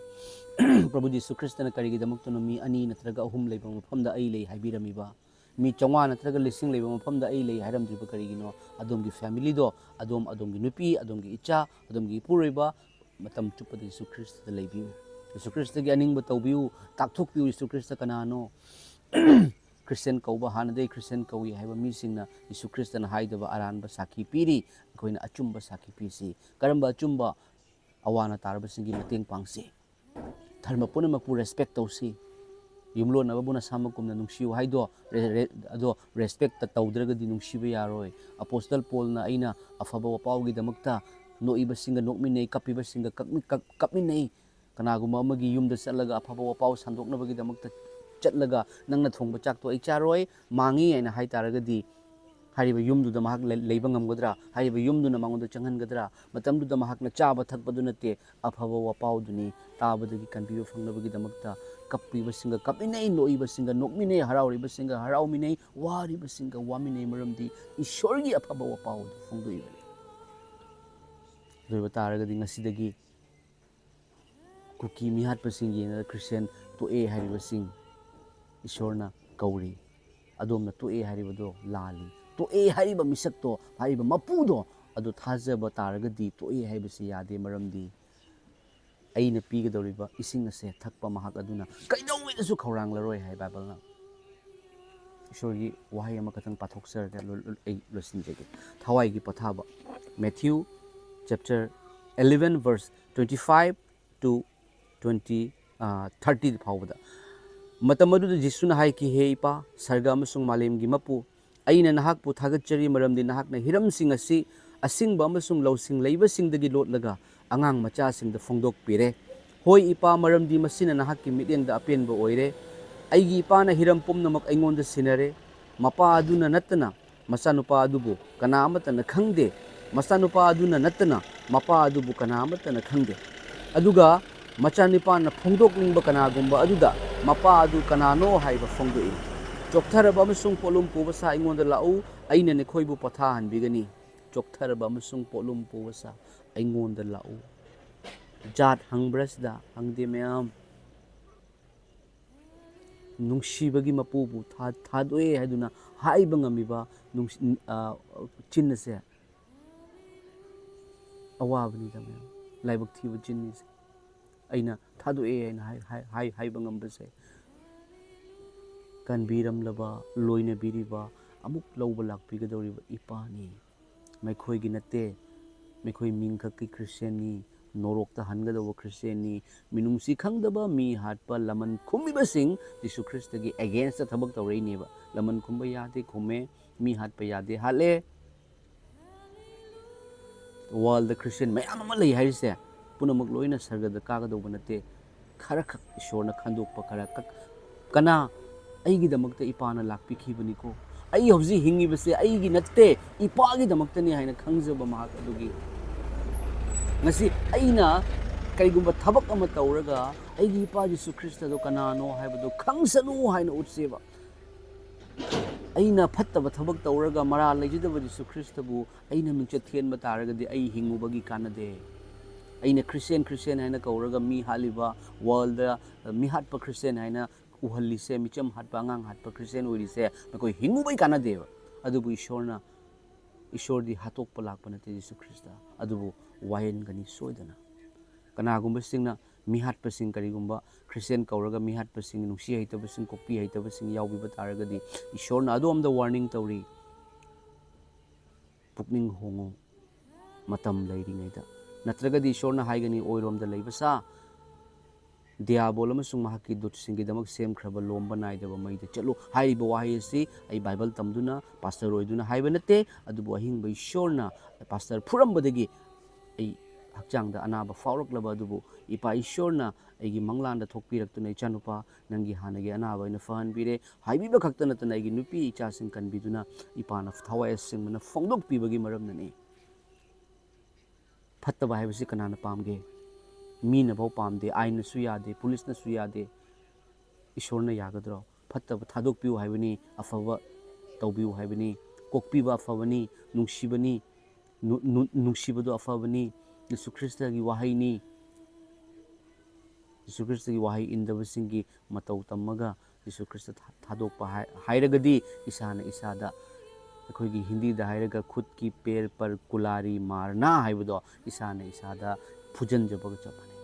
ꯄ꯭ꯔꯚꯨ ꯖꯤꯁꯨ ꯈ꯭ꯔꯤꯁꯇꯅ ꯀꯔꯤꯒꯤꯗꯃꯛꯇꯅꯣ ꯃꯤ ꯑꯅꯤ ꯅꯠꯇ꯭ꯔꯒ ꯑꯍꯨꯝ ꯂꯩꯕ ꯃꯐꯝꯗ ꯑꯩ ꯂꯩ ꯍꯥꯏꯕꯤꯔꯝꯃꯤꯕ? ꯃꯤ ꯆꯥꯝꯃꯉꯥ ꯅꯠꯇ꯭ꯔꯒ ꯂꯤꯁꯤꯡ ꯂꯩꯕ ꯃꯐꯝꯗ ꯑꯩ ꯂꯩ ꯍꯥꯏꯔꯝꯗ꯭ꯔꯤꯕ ꯀꯔꯤꯒꯤꯅꯣ? ꯑꯗꯣꯝꯒꯤ ꯐꯦꯃꯤꯂꯤꯗꯣ, ꯑꯗꯣꯝ, ꯑꯗꯣꯝꯒꯤ ꯅꯨꯄꯤ, ꯑꯗꯣꯝꯒꯤ ꯏꯆꯥ, ꯑꯗꯣꯝꯒꯤ ꯏꯄꯨꯔꯣꯏꯕ, ꯃꯇꯝ ꯆꯨꯞꯄꯗ ꯌꯤꯁꯨ ꯈ꯭ꯔꯤꯁꯇꯗ ꯂꯩꯕꯤꯌꯨ꯫ ꯌꯤꯁꯨ ꯈ꯭ꯔꯤꯁꯇꯒꯤ ꯑꯅꯤꯡꯕ ꯇꯧꯕꯤꯌꯨ, ꯇꯥꯛꯊꯣꯛꯄꯤꯌꯨ ꯌꯤꯁꯨ ꯈ꯭ꯔꯤꯁꯇ ꯀꯅꯥꯅꯣ꯫ ꯈ꯭ꯔꯤꯁꯇꯤꯌꯥꯟ ꯀꯧꯕ, ꯍꯥꯟꯅꯗꯒꯤ ꯈ꯭ꯔꯤꯁꯇꯤꯌꯥꯟ ꯀꯧꯏ ꯍꯥꯏꯕ ꯃꯤꯁꯤꯡꯅ ꯌꯤꯁꯨ ꯈ꯭ꯔꯤꯁꯇꯅ ꯍꯥꯏꯗꯕ ꯑꯔꯥꯟꯕ ꯁꯥꯈꯤ ꯄꯤꯔꯤ꯫ ꯑꯩꯈꯣꯏꯅ ꯑꯆꯨꯝꯕ ꯁꯥꯈꯤ ꯄꯤꯁꯤ꯫ ꯀꯔꯝꯕ ꯑꯆꯨꯝꯕ? ꯑꯋꯥ ꯑꯅꯥ ꯇꯥꯔꯕꯁꯤꯡꯒꯤ ꯃꯇꯦꯡ ꯄꯥꯡꯁꯤ꯫ ꯙꯔꯃ ꯄꯨꯝꯅꯃꯛꯄꯨ ꯔꯦꯁꯄꯦꯛ ꯇꯧꯁꯤ꯫ ꯌꯨꯝꯂꯣꯟꯅꯕꯕꯨ ꯅꯁꯥꯃꯛꯀꯨꯝꯅ ꯅꯨꯡꯁꯤꯌꯨ ꯍꯥꯏꯗꯣ ꯔꯦ-, ꯔꯦ-, ꯑꯗꯣ ꯔꯦꯁꯄꯦꯛꯇ ꯇꯧꯗ꯭ꯔꯒꯗꯤ ꯅꯨꯡꯁꯤꯕ ꯌꯥꯔꯣꯏ꯫ ꯑꯄꯣꯁꯇꯜ ꯄꯣꯜꯅ "ꯑꯩꯅ ꯑꯐꯕ ꯋꯥꯄꯥꯎꯒꯤꯗꯃꯛꯇ ꯅꯣꯛꯏꯕꯁꯤꯡꯒ ꯅꯣꯛꯃꯤꯟꯅꯩ, ꯀꯞꯄꯤꯕꯁꯤꯡꯒ ꯀꯞꯃꯤ-, ꯀꯞ-, ꯀꯞꯃꯤꯟꯅꯩ"꯫ ꯀꯅꯥꯒꯨꯝꯕ ꯑꯃꯒꯤ ꯌꯨꯝꯗ ꯆꯠꯂꯒ ꯑꯐꯕ ꯋꯥꯄꯥꯎ ꯁꯟꯗꯣꯛꯅꯕꯒꯤꯗꯃꯛꯇ ꯆꯠꯂꯒ "ꯅꯪꯅ ꯊꯣꯡꯕ ꯆꯥꯛꯇꯣ ꯑꯩ ꯆꯥꯔꯣꯏ, ꯃꯥꯡꯉꯤ" ꯍꯥꯏꯅ ꯍꯥꯏ ꯇꯥꯔꯒꯗꯤ, ꯍꯥꯏꯔꯤꯕ ꯌꯨꯝꯗꯨꯗ ꯃꯍꯥꯛ ꯂꯩ-, ꯂꯩꯕ ꯉꯝꯒꯗ꯭ꯔꯥ? ꯍꯥꯏꯔꯤꯕ ꯌꯨꯝꯗꯨꯅ ꯃꯉꯣꯟꯗ ꯆꯪꯍꯟꯒꯗ꯭ꯔꯥ? ꯃꯇꯝꯗꯨꯗ ꯃꯍꯥꯛꯅ ꯆꯥꯕ ꯊꯛꯄꯗꯨ ꯅꯠꯇꯦ, ꯑꯐꯕ ꯋꯥꯄꯥꯎꯗꯨꯅꯤ꯫ ꯇꯥꯕꯗꯒꯤ ꯀꯟꯕꯤꯕ ꯐꯪꯅꯕꯒꯤꯗꯃꯛꯇ ꯀꯞꯄꯤꯕꯁꯤꯡꯒ ꯀꯞꯃꯤꯟꯅꯩ, ꯅꯣꯛꯏꯕꯁꯤꯡꯒ ꯅꯣꯛꯃꯤꯟꯅꯩ, ꯍꯔꯥꯎꯔꯤꯕꯁꯤꯡꯒ ꯍꯔꯥꯎꯃꯤꯟꯅꯩ, ꯋꯥꯔꯤꯕꯁꯤꯡꯒ ꯋꯥꯃꯤꯟꯅꯩ, ꯃꯔꯝꯗꯤ ꯏꯁꯣꯔꯒꯤ ꯑꯐꯕ ꯋꯥꯄꯥꯎ ꯑꯗꯨ ꯐꯣꯡꯗꯣꯛꯏꯕꯅꯤ꯫ ꯑꯗꯨ ꯑꯣꯏꯕ ꯇꯥꯔꯒꯗꯤ ꯉꯁꯤꯗꯒꯤ ꯀꯨꯀꯤ ꯃꯤꯍꯥꯠꯄꯁꯤꯡ ꯌꯦꯡꯂꯒ ꯈ꯭ꯔꯤꯁꯇꯤꯌꯥꯟ ꯇꯣꯛꯑꯦ ꯍꯥꯏꯔꯤꯕꯁꯤꯡ ꯏꯁꯣꯔꯅ ꯀꯧꯔꯤ꯫ ꯑꯗꯣꯝꯅ ꯇꯣꯛꯑꯦ ꯍꯥꯏꯔꯤꯕꯗꯣ ꯂꯥꯜꯂꯤ꯫ ꯇꯣꯛꯑꯦ ꯍꯥꯏꯔꯤꯕ ꯃꯤꯁꯛꯇꯣ, ꯍꯥꯏꯔꯤꯕ ꯃꯄꯨꯗꯣ ꯑꯗꯨ ꯊꯥꯖꯕ ꯇꯥꯔꯒꯗꯤ ꯇꯣꯛꯑꯦ ꯍꯥꯏꯕꯁꯤ ꯌꯥꯗꯦ, ꯃꯔꯝꯗꯤ "ꯑꯩꯅ ꯄꯤꯒꯗꯧꯔꯤꯕ ꯏꯁꯤꯡ ꯑꯁꯦ ꯊꯛꯄ ꯃꯍꯥꯛ ꯑꯗꯨꯅ ꯀꯩꯗꯧꯉꯩꯗꯁꯨ ꯈꯧꯔꯥꯡꯂꯔꯣꯏ" ꯍꯥꯏ ꯕꯥꯏꯕꯜꯅ꯫ ꯏꯁꯣꯔꯒꯤ ꯋꯥꯍꯩ ꯑꯃꯈꯛꯇꯪ ꯄꯥꯊꯣꯛꯆꯔꯒ ꯂꯣ-, ꯂꯣ-, ꯑꯩ ꯂꯣꯏꯁꯤꯟꯖꯒꯦ꯫ ꯊꯋꯥꯏꯒꯤ ꯄꯣꯊꯥꯕ, Matthew chapter eleven verse twenty five to twenty, ꯑ, thirty ꯐꯥꯎꯕꯗ꯫ ꯃꯇꯝ ꯑꯗꯨꯗ ꯖꯤꯁꯨꯅ ꯍꯥꯏꯈꯤ, "ꯍꯦ ꯏꯄꯥ, ꯁꯔꯒ ꯑꯃꯁꯨꯡ ꯃꯥꯂꯦꯝꯒꯤ ꯃꯄꯨ, ꯑꯩꯅ ꯅꯍꯥꯛꯄꯨ ꯊꯥꯒꯠꯆꯔꯤ, ꯃꯔꯝꯗꯤ ꯅꯍꯥꯛꯅ ꯍꯤꯔꯝꯁꯤꯡ ꯑꯁꯤ ꯑꯁꯤꯡꯕ ꯑꯃꯁꯨꯡ ꯂꯧꯁꯤꯡ ꯂꯩꯕꯁꯤꯡꯗꯒꯤ ꯂꯣꯠꯂꯒ ꯑꯉꯥꯡ ꯃꯆꯥꯁꯤꯡꯗ ꯐꯣꯡꯗꯣꯛꯄꯤꯔꯦ꯫ ꯍꯣꯏ, ꯏꯄꯥ, ꯃꯔꯝꯗꯤ ꯃꯁꯤꯅ ꯅꯍꯥꯛꯀꯤ ꯃꯤꯠꯌꯦꯡꯗ ꯑꯄꯦꯟꯕ ꯑꯣꯏꯔꯦ꯫ ꯑꯩꯒꯤ ꯏꯄꯥꯅ ꯍꯤꯔꯝ ꯄꯨꯝꯅꯃꯛ ꯑꯩꯉꯣꯟꯗ ꯁꯤꯟꯅꯔꯦ꯫ ꯃꯄꯥ ꯑꯗꯨꯅ ꯅꯠꯇꯅ ꯃꯆꯥꯅꯨꯄꯥ ꯑꯗꯨꯕꯨ ꯀꯅꯥ ꯑꯃꯠꯇꯅ ꯈꯪꯗꯦ꯫ ꯃꯆꯥꯅꯨꯄꯥ ꯑꯗꯨꯅ ꯅꯠꯇꯅ ꯃꯄꯥ ꯑꯗꯨꯕꯨ ꯀꯅꯥ ꯑꯃꯠꯇꯅ ꯈꯪꯗꯦ꯫ ꯑꯗꯨꯒ ꯃꯆꯥꯅꯨꯄꯥꯅ ꯐꯣꯡꯗꯣꯛꯅꯤꯡꯕ ꯀꯅꯥꯒꯨꯝꯕ ꯑꯗꯨꯗ ꯃꯄꯥ ꯑꯗꯨ ꯀꯅꯥꯅꯣ ꯍꯥꯏꯕ ꯐꯣꯡꯗꯣꯛꯏ꯫ ꯆꯣꯛꯊꯔꯕ ꯑꯃꯁꯨꯡ ꯄꯣꯠꯂꯨꯝ ꯄꯨꯕ ꯁꯥ ꯑꯩꯉꯣꯟꯗ ꯂꯥꯛꯎ, ꯑꯩꯅ ꯅꯈꯣꯏꯕꯨ ꯄꯣꯊꯥꯍꯟꯕꯤꯒꯅꯤ꯫ ꯆꯣꯛꯊꯔꯕ ꯑꯃꯁꯨꯡ ꯄꯣꯠꯂꯨꯝ ꯄꯨꯕ ꯁꯥ ꯑꯩꯉꯣꯟꯗ ꯂꯥꯛꯎ꯫ ꯖꯥꯠ ꯍꯪꯕ꯭ꯔꯥ ꯁꯤꯗ? ꯍꯪꯗꯦ, ꯃꯌꯥꯝ꯫ ꯅꯨꯡꯁꯤꯕꯒꯤ ꯃꯄꯨꯕꯨ ꯊꯥ-, ꯊꯥꯗꯣꯛꯑꯦ ꯍꯥꯏꯗꯨꯅ ꯍꯥꯏꯕ ꯉꯝꯃꯤꯕ ꯅꯨꯡꯁꯤ-, ꯑ, ꯆꯤꯟ ꯑꯁꯦ ꯑꯋꯥꯕꯅꯤꯗ, ꯃꯌꯥꯝ꯫ ꯂꯥꯏꯕꯛ ꯊꯤꯕ ꯆꯤꯟꯅꯤꯁꯦ꯫ ꯑꯩꯅ ꯊꯥꯗꯣꯛꯑꯦ ꯍꯥꯏꯅ ꯍꯥꯏ-, ꯍꯥꯏ-, ꯍꯥꯏ-, ꯍꯥꯏꯕ ꯉꯝꯕꯁꯦ ꯀꯟꯕꯤꯔꯝꯂꯕ, ꯂꯣꯏꯅꯕꯤꯔꯤꯕ, ꯑꯃꯨꯛ ꯂꯧꯕ ꯂꯥꯛꯄꯤꯒꯗꯧꯔꯤꯕ ꯏꯄꯥꯅꯤ꯫ ꯃꯈꯣꯏꯒꯤ ꯅꯠꯇꯦ, ꯃꯈꯣꯏ ꯃꯤꯡꯈꯛꯀꯤ ꯈ꯭ꯔꯤꯁꯇꯤꯌꯥꯟꯅꯤ, ꯅꯣꯔꯣꯛꯇ ꯍꯟꯒꯗꯧꯕ ꯈ꯭ꯔꯤꯁꯇꯤꯌꯥꯟꯅꯤ꯫ ꯃꯤꯅꯨꯡꯁꯤ ꯈꯪꯗꯕ, ꯃꯤ ꯍꯥꯠꯄ, ꯂꯃꯟ ꯈꯨꯝꯃꯤꯕꯁꯤꯡ ꯖꯤꯁꯨ ꯈ꯭ꯔꯤꯁꯇꯒꯤ ꯑꯦꯒꯦꯟꯁꯇ ꯊꯕꯛ ꯇꯧꯔꯛꯏꯅꯦꯕ꯫ ꯂꯃꯟ ꯈꯨꯝꯕ ꯌꯥꯗꯦ, ꯈꯨꯝꯃꯦ꯫ ꯃꯤ ꯍꯥꯠꯄ ꯌꯥꯗꯦ, ꯍꯥꯠꯂꯦ꯫ ꯋꯥꯔꯜꯗ ꯈ꯭ꯔꯤꯁꯇꯤꯌꯥꯟ ꯃꯌꯥꯝ ꯑꯃ ꯂꯩ ꯍꯥꯏꯔꯤꯁꯦ ꯄꯨꯝꯅꯃꯛ ꯂꯣꯏꯅ ꯁꯔꯒꯗ ꯀꯥꯒꯗꯧꯕ ꯅꯠꯇꯦ꯫ ꯈꯔꯈꯛ ꯏꯁꯣꯔꯅ ꯈꯟꯗꯣꯛꯄ ꯈꯔ ꯀꯛ-, ꯀꯅꯥ? ꯑꯩꯒꯤꯗꯃꯛꯇ ꯏꯄꯥꯅ ꯂꯥꯛꯄꯤꯈꯤꯕꯅꯤꯀꯣ꯫ ꯑꯩ ꯍꯧꯖꯤꯛ ꯍꯤꯡꯉꯤꯕꯁꯦ ꯑꯩꯒꯤ ꯅꯠꯇꯦ, ꯏꯄꯥꯒꯤꯗꯃꯛꯇꯅꯤ ꯍꯥꯏꯅ ꯈꯪꯖꯕ ꯃꯍꯥꯛ ꯑꯗꯨꯒꯤ꯫ ꯉꯁꯤ ꯑꯩꯅ ꯀꯔꯤꯒꯨꯝꯕ ꯊꯕꯛ ꯑꯃ ꯇꯧꯔꯒ ꯑꯩꯒꯤ ꯏꯄꯥ ꯖꯤꯁꯨ ꯈ꯭ꯔꯤꯁꯇꯗꯣ ꯀꯅꯥꯅꯣ ꯍꯥꯏꯕꯗꯣ ꯈꯪꯁꯅꯨ ꯍꯥꯏꯅ ꯎꯠꯁꯦꯕ꯫ ꯑꯩꯅ ꯐꯠꯇꯕ ꯊꯕꯛ ꯇꯧꯔꯒ ꯃꯔꯥꯜ ꯂꯩꯖꯗꯕ ꯖꯤꯁꯨ ꯈ꯭ꯔꯤꯁꯇꯕꯨ ꯑꯩꯅ ꯃꯤꯡꯆꯠ ꯊꯤꯍꯟꯕ ꯇꯥꯔꯒꯗꯤ ꯑꯩ ꯍꯤꯡꯉꯨꯕꯒꯤ ꯀꯥꯟꯅꯗꯦ꯫ ꯑꯩꯅ ꯈ꯭ꯔꯤꯁꯇꯤꯌꯥꯟ, ꯈ꯭ꯔꯤꯁꯇꯤꯌꯥꯟ ꯍꯥꯏꯅ ꯀꯧꯔꯒ ꯃꯤ ꯍꯥꯠꯂꯤꯕ, ꯋꯥꯔꯜꯗ ꯃꯤꯍꯥꯠꯄ ꯈ꯭ꯔꯤꯁꯇꯤꯌꯥꯟ ꯍꯥꯏꯅ ꯎꯍꯜꯂꯤꯁꯦ, ꯃꯤꯆꯝ ꯍꯥꯠꯄ, ꯑꯉꯥꯡ ꯍꯥꯠꯄ ꯈ꯭ꯔꯤꯁꯇꯤꯌꯥꯟ ꯑꯣꯏꯔꯤꯁꯦ, ꯅꯈꯣꯏ ꯍꯤꯡꯉꯨꯕꯒꯤ ꯀꯥꯟꯅꯗꯦꯕ꯫ ꯑꯗꯨꯕꯨ ꯏꯁꯣꯔꯅ, ꯏꯁꯣꯔꯗꯤ ꯍꯥꯠꯇꯣꯛꯄ ꯂꯥꯛꯄ ꯅꯠꯇꯦ ꯖꯤꯁꯨ ꯈ꯭ꯔꯤꯁꯇ, ꯑꯗꯨꯕꯨ ꯋꯥꯌꯦꯟꯒꯅꯤ ꯁꯣꯏꯗꯅ꯫ ꯀꯅꯥꯒꯨꯝꯕꯁꯤꯡꯅ ꯃꯤꯍꯥꯠꯄꯁꯤꯡ, ꯀꯔꯤꯒꯨꯝꯕ ꯈ꯭ꯔꯤꯁꯇꯤꯌꯥꯟ ꯀꯧꯔꯒ ꯃꯤꯍꯥꯠꯄꯁꯤꯡ, ꯅꯨꯡꯁꯤ ꯍꯩꯇꯕꯁꯤꯡ, ꯀꯣꯛꯄꯤ ꯍꯩꯇꯕꯁꯤꯡ ꯌꯥꯎꯕꯤꯕ ꯇꯥꯔꯒꯗꯤ ꯏꯁꯣꯔꯅ ꯑꯗꯣꯝꯗ ꯋꯥꯔꯅꯤꯡ ꯇꯧꯔꯤ꯫ ꯄꯨꯛꯅꯤꯡ ꯍꯣꯡꯉꯨ ꯃꯇꯝ ꯂꯩꯔꯤꯉꯩꯗ꯫ ꯅꯠꯇ꯭ꯔꯒꯗꯤ ꯏꯁꯣꯔꯅ ꯍꯥꯏꯒꯅꯤ, "ꯑꯣꯏꯔꯣꯝꯗ ꯂꯩꯕ ꯁꯥ, ꯗꯤꯌꯥꯕꯣꯜ ꯑꯃꯁꯨꯡ ꯃꯍꯥꯛꯀꯤ ꯗꯨꯠꯁꯤꯡꯒꯤꯗꯃꯛ ꯁꯦꯝꯈ꯭ꯔꯕ ꯂꯣꯝꯕ ꯅꯥꯏꯗꯕ ꯃꯩꯗ ꯆꯠꯂꯨ" ꯍꯥꯏꯔꯤꯕ ꯋꯥꯍꯩ ꯑꯁꯤ ꯑꯩ ꯕꯥꯏꯕꯜ ꯇꯝꯗꯨꯅ, ꯄꯥꯁꯇꯔ ꯑꯣꯏꯗꯨꯅ ꯍꯥꯏꯕ ꯅꯠꯇꯦ, ꯑꯗꯨꯕꯨ ꯑꯍꯤꯡꯕ ꯏꯁꯣꯔꯅ ꯄꯥꯁꯇꯔ ꯐꯨꯔꯝꯕꯗꯒꯤ ꯑꯩ ꯍꯛꯆꯥꯡꯗ ꯑꯅꯥꯕ ꯐꯥꯎꯔꯛꯂꯕ ꯑꯗꯨꯕꯨ ꯏꯄꯥ ꯏꯁꯣꯔꯅ ꯑꯩꯒꯤ ꯃꯪꯂꯥꯟꯗ ꯊꯣꯛꯄꯤꯔꯛꯇꯨꯅ, "ꯏꯆꯥꯅꯨꯄꯥ, ꯅꯪꯒꯤ ꯍꯥꯟꯅꯒꯤ ꯑꯅꯥꯕ ꯑꯩꯅ ꯐꯍꯟꯕꯤꯔꯦ" ꯍꯥꯏꯕꯤꯕ ꯈꯛꯇ ꯅꯠꯇꯅ ꯑꯩꯒꯤ ꯅꯨꯄꯤ ꯏꯆꯥꯁꯤꯡ ꯀꯟꯕꯤꯗꯨꯅ ꯏꯄꯥꯅ ꯊꯋꯥꯏ ꯑꯁꯦꯡꯕꯅ ꯐꯣꯡꯗꯣꯛꯄꯤꯕꯒꯤ ꯃꯔꯝꯅꯅꯤ꯫ ꯐꯠꯇꯕ ꯍꯥꯏꯕꯁꯤ ꯀꯅꯥꯅ ꯄꯥꯝꯒꯦ? ꯃꯤꯅꯐꯥꯎ ꯄꯥꯝꯗꯦ, ꯑꯥꯏꯟꯅꯁꯨ ꯌꯥꯗꯦ, ꯄꯨꯂꯤꯁꯅꯁꯨ ꯌꯥꯗꯦ꯫ ꯏꯁꯣꯔꯅ ꯌꯥꯒꯗ꯭ꯔꯣ? ꯐꯠꯇꯕ ꯊꯥꯗꯣꯛꯄꯤꯌꯨ ꯍꯥꯏꯕꯅꯤ, ꯑꯐꯕ ꯇꯧꯕꯤꯌꯨ ꯍꯥꯏꯕꯅꯤ꯫ ꯀꯣꯛꯄꯤꯕ ꯑꯐꯕꯅꯤ, ꯅꯨꯡꯁꯤꯕꯅꯤ, ꯅꯨ-, ꯅꯨ-, ꯅꯨꯡꯁꯤꯕꯗꯣ ꯑꯐꯕꯅꯤ꯫ ꯖꯤꯁꯨ ꯈ꯭ꯔꯤꯁꯇꯒꯤ ꯋꯥꯍꯩꯅꯤ꯫ ꯖꯤꯁꯨ ꯈ꯭ꯔꯤꯁꯇꯒꯤ ꯋꯥꯍꯩ ꯏꯟꯗꯕꯁꯤꯡꯒꯤ ꯃꯇꯧ ꯇꯝꯃꯒ ꯖꯤꯁꯨ ꯈ꯭ꯔꯤꯁꯇ ꯊꯥ-, ꯊꯥꯗꯣꯛꯄ ꯍꯥꯏ-, ꯍꯥꯏꯔꯒꯗꯤ ꯏꯁꯥꯅ ꯏꯁꯥꯗ, ꯑꯩꯈꯣꯏꯒꯤ ꯍꯤꯟꯗꯤꯗ ꯍꯥꯏꯔꯒ ꯈꯨꯠꯀꯤ ꯄꯦꯔ ꯄꯔ ꯀꯨꯂꯥꯔꯤ ꯃꯥꯔꯅꯥ ꯍꯥꯏꯕꯗꯣ ꯏꯁꯥꯅ ꯏꯁꯥꯗ ꯐꯨꯖꯟꯖꯕꯒ ꯆꯞ ꯃꯥꯟꯅꯩ꯫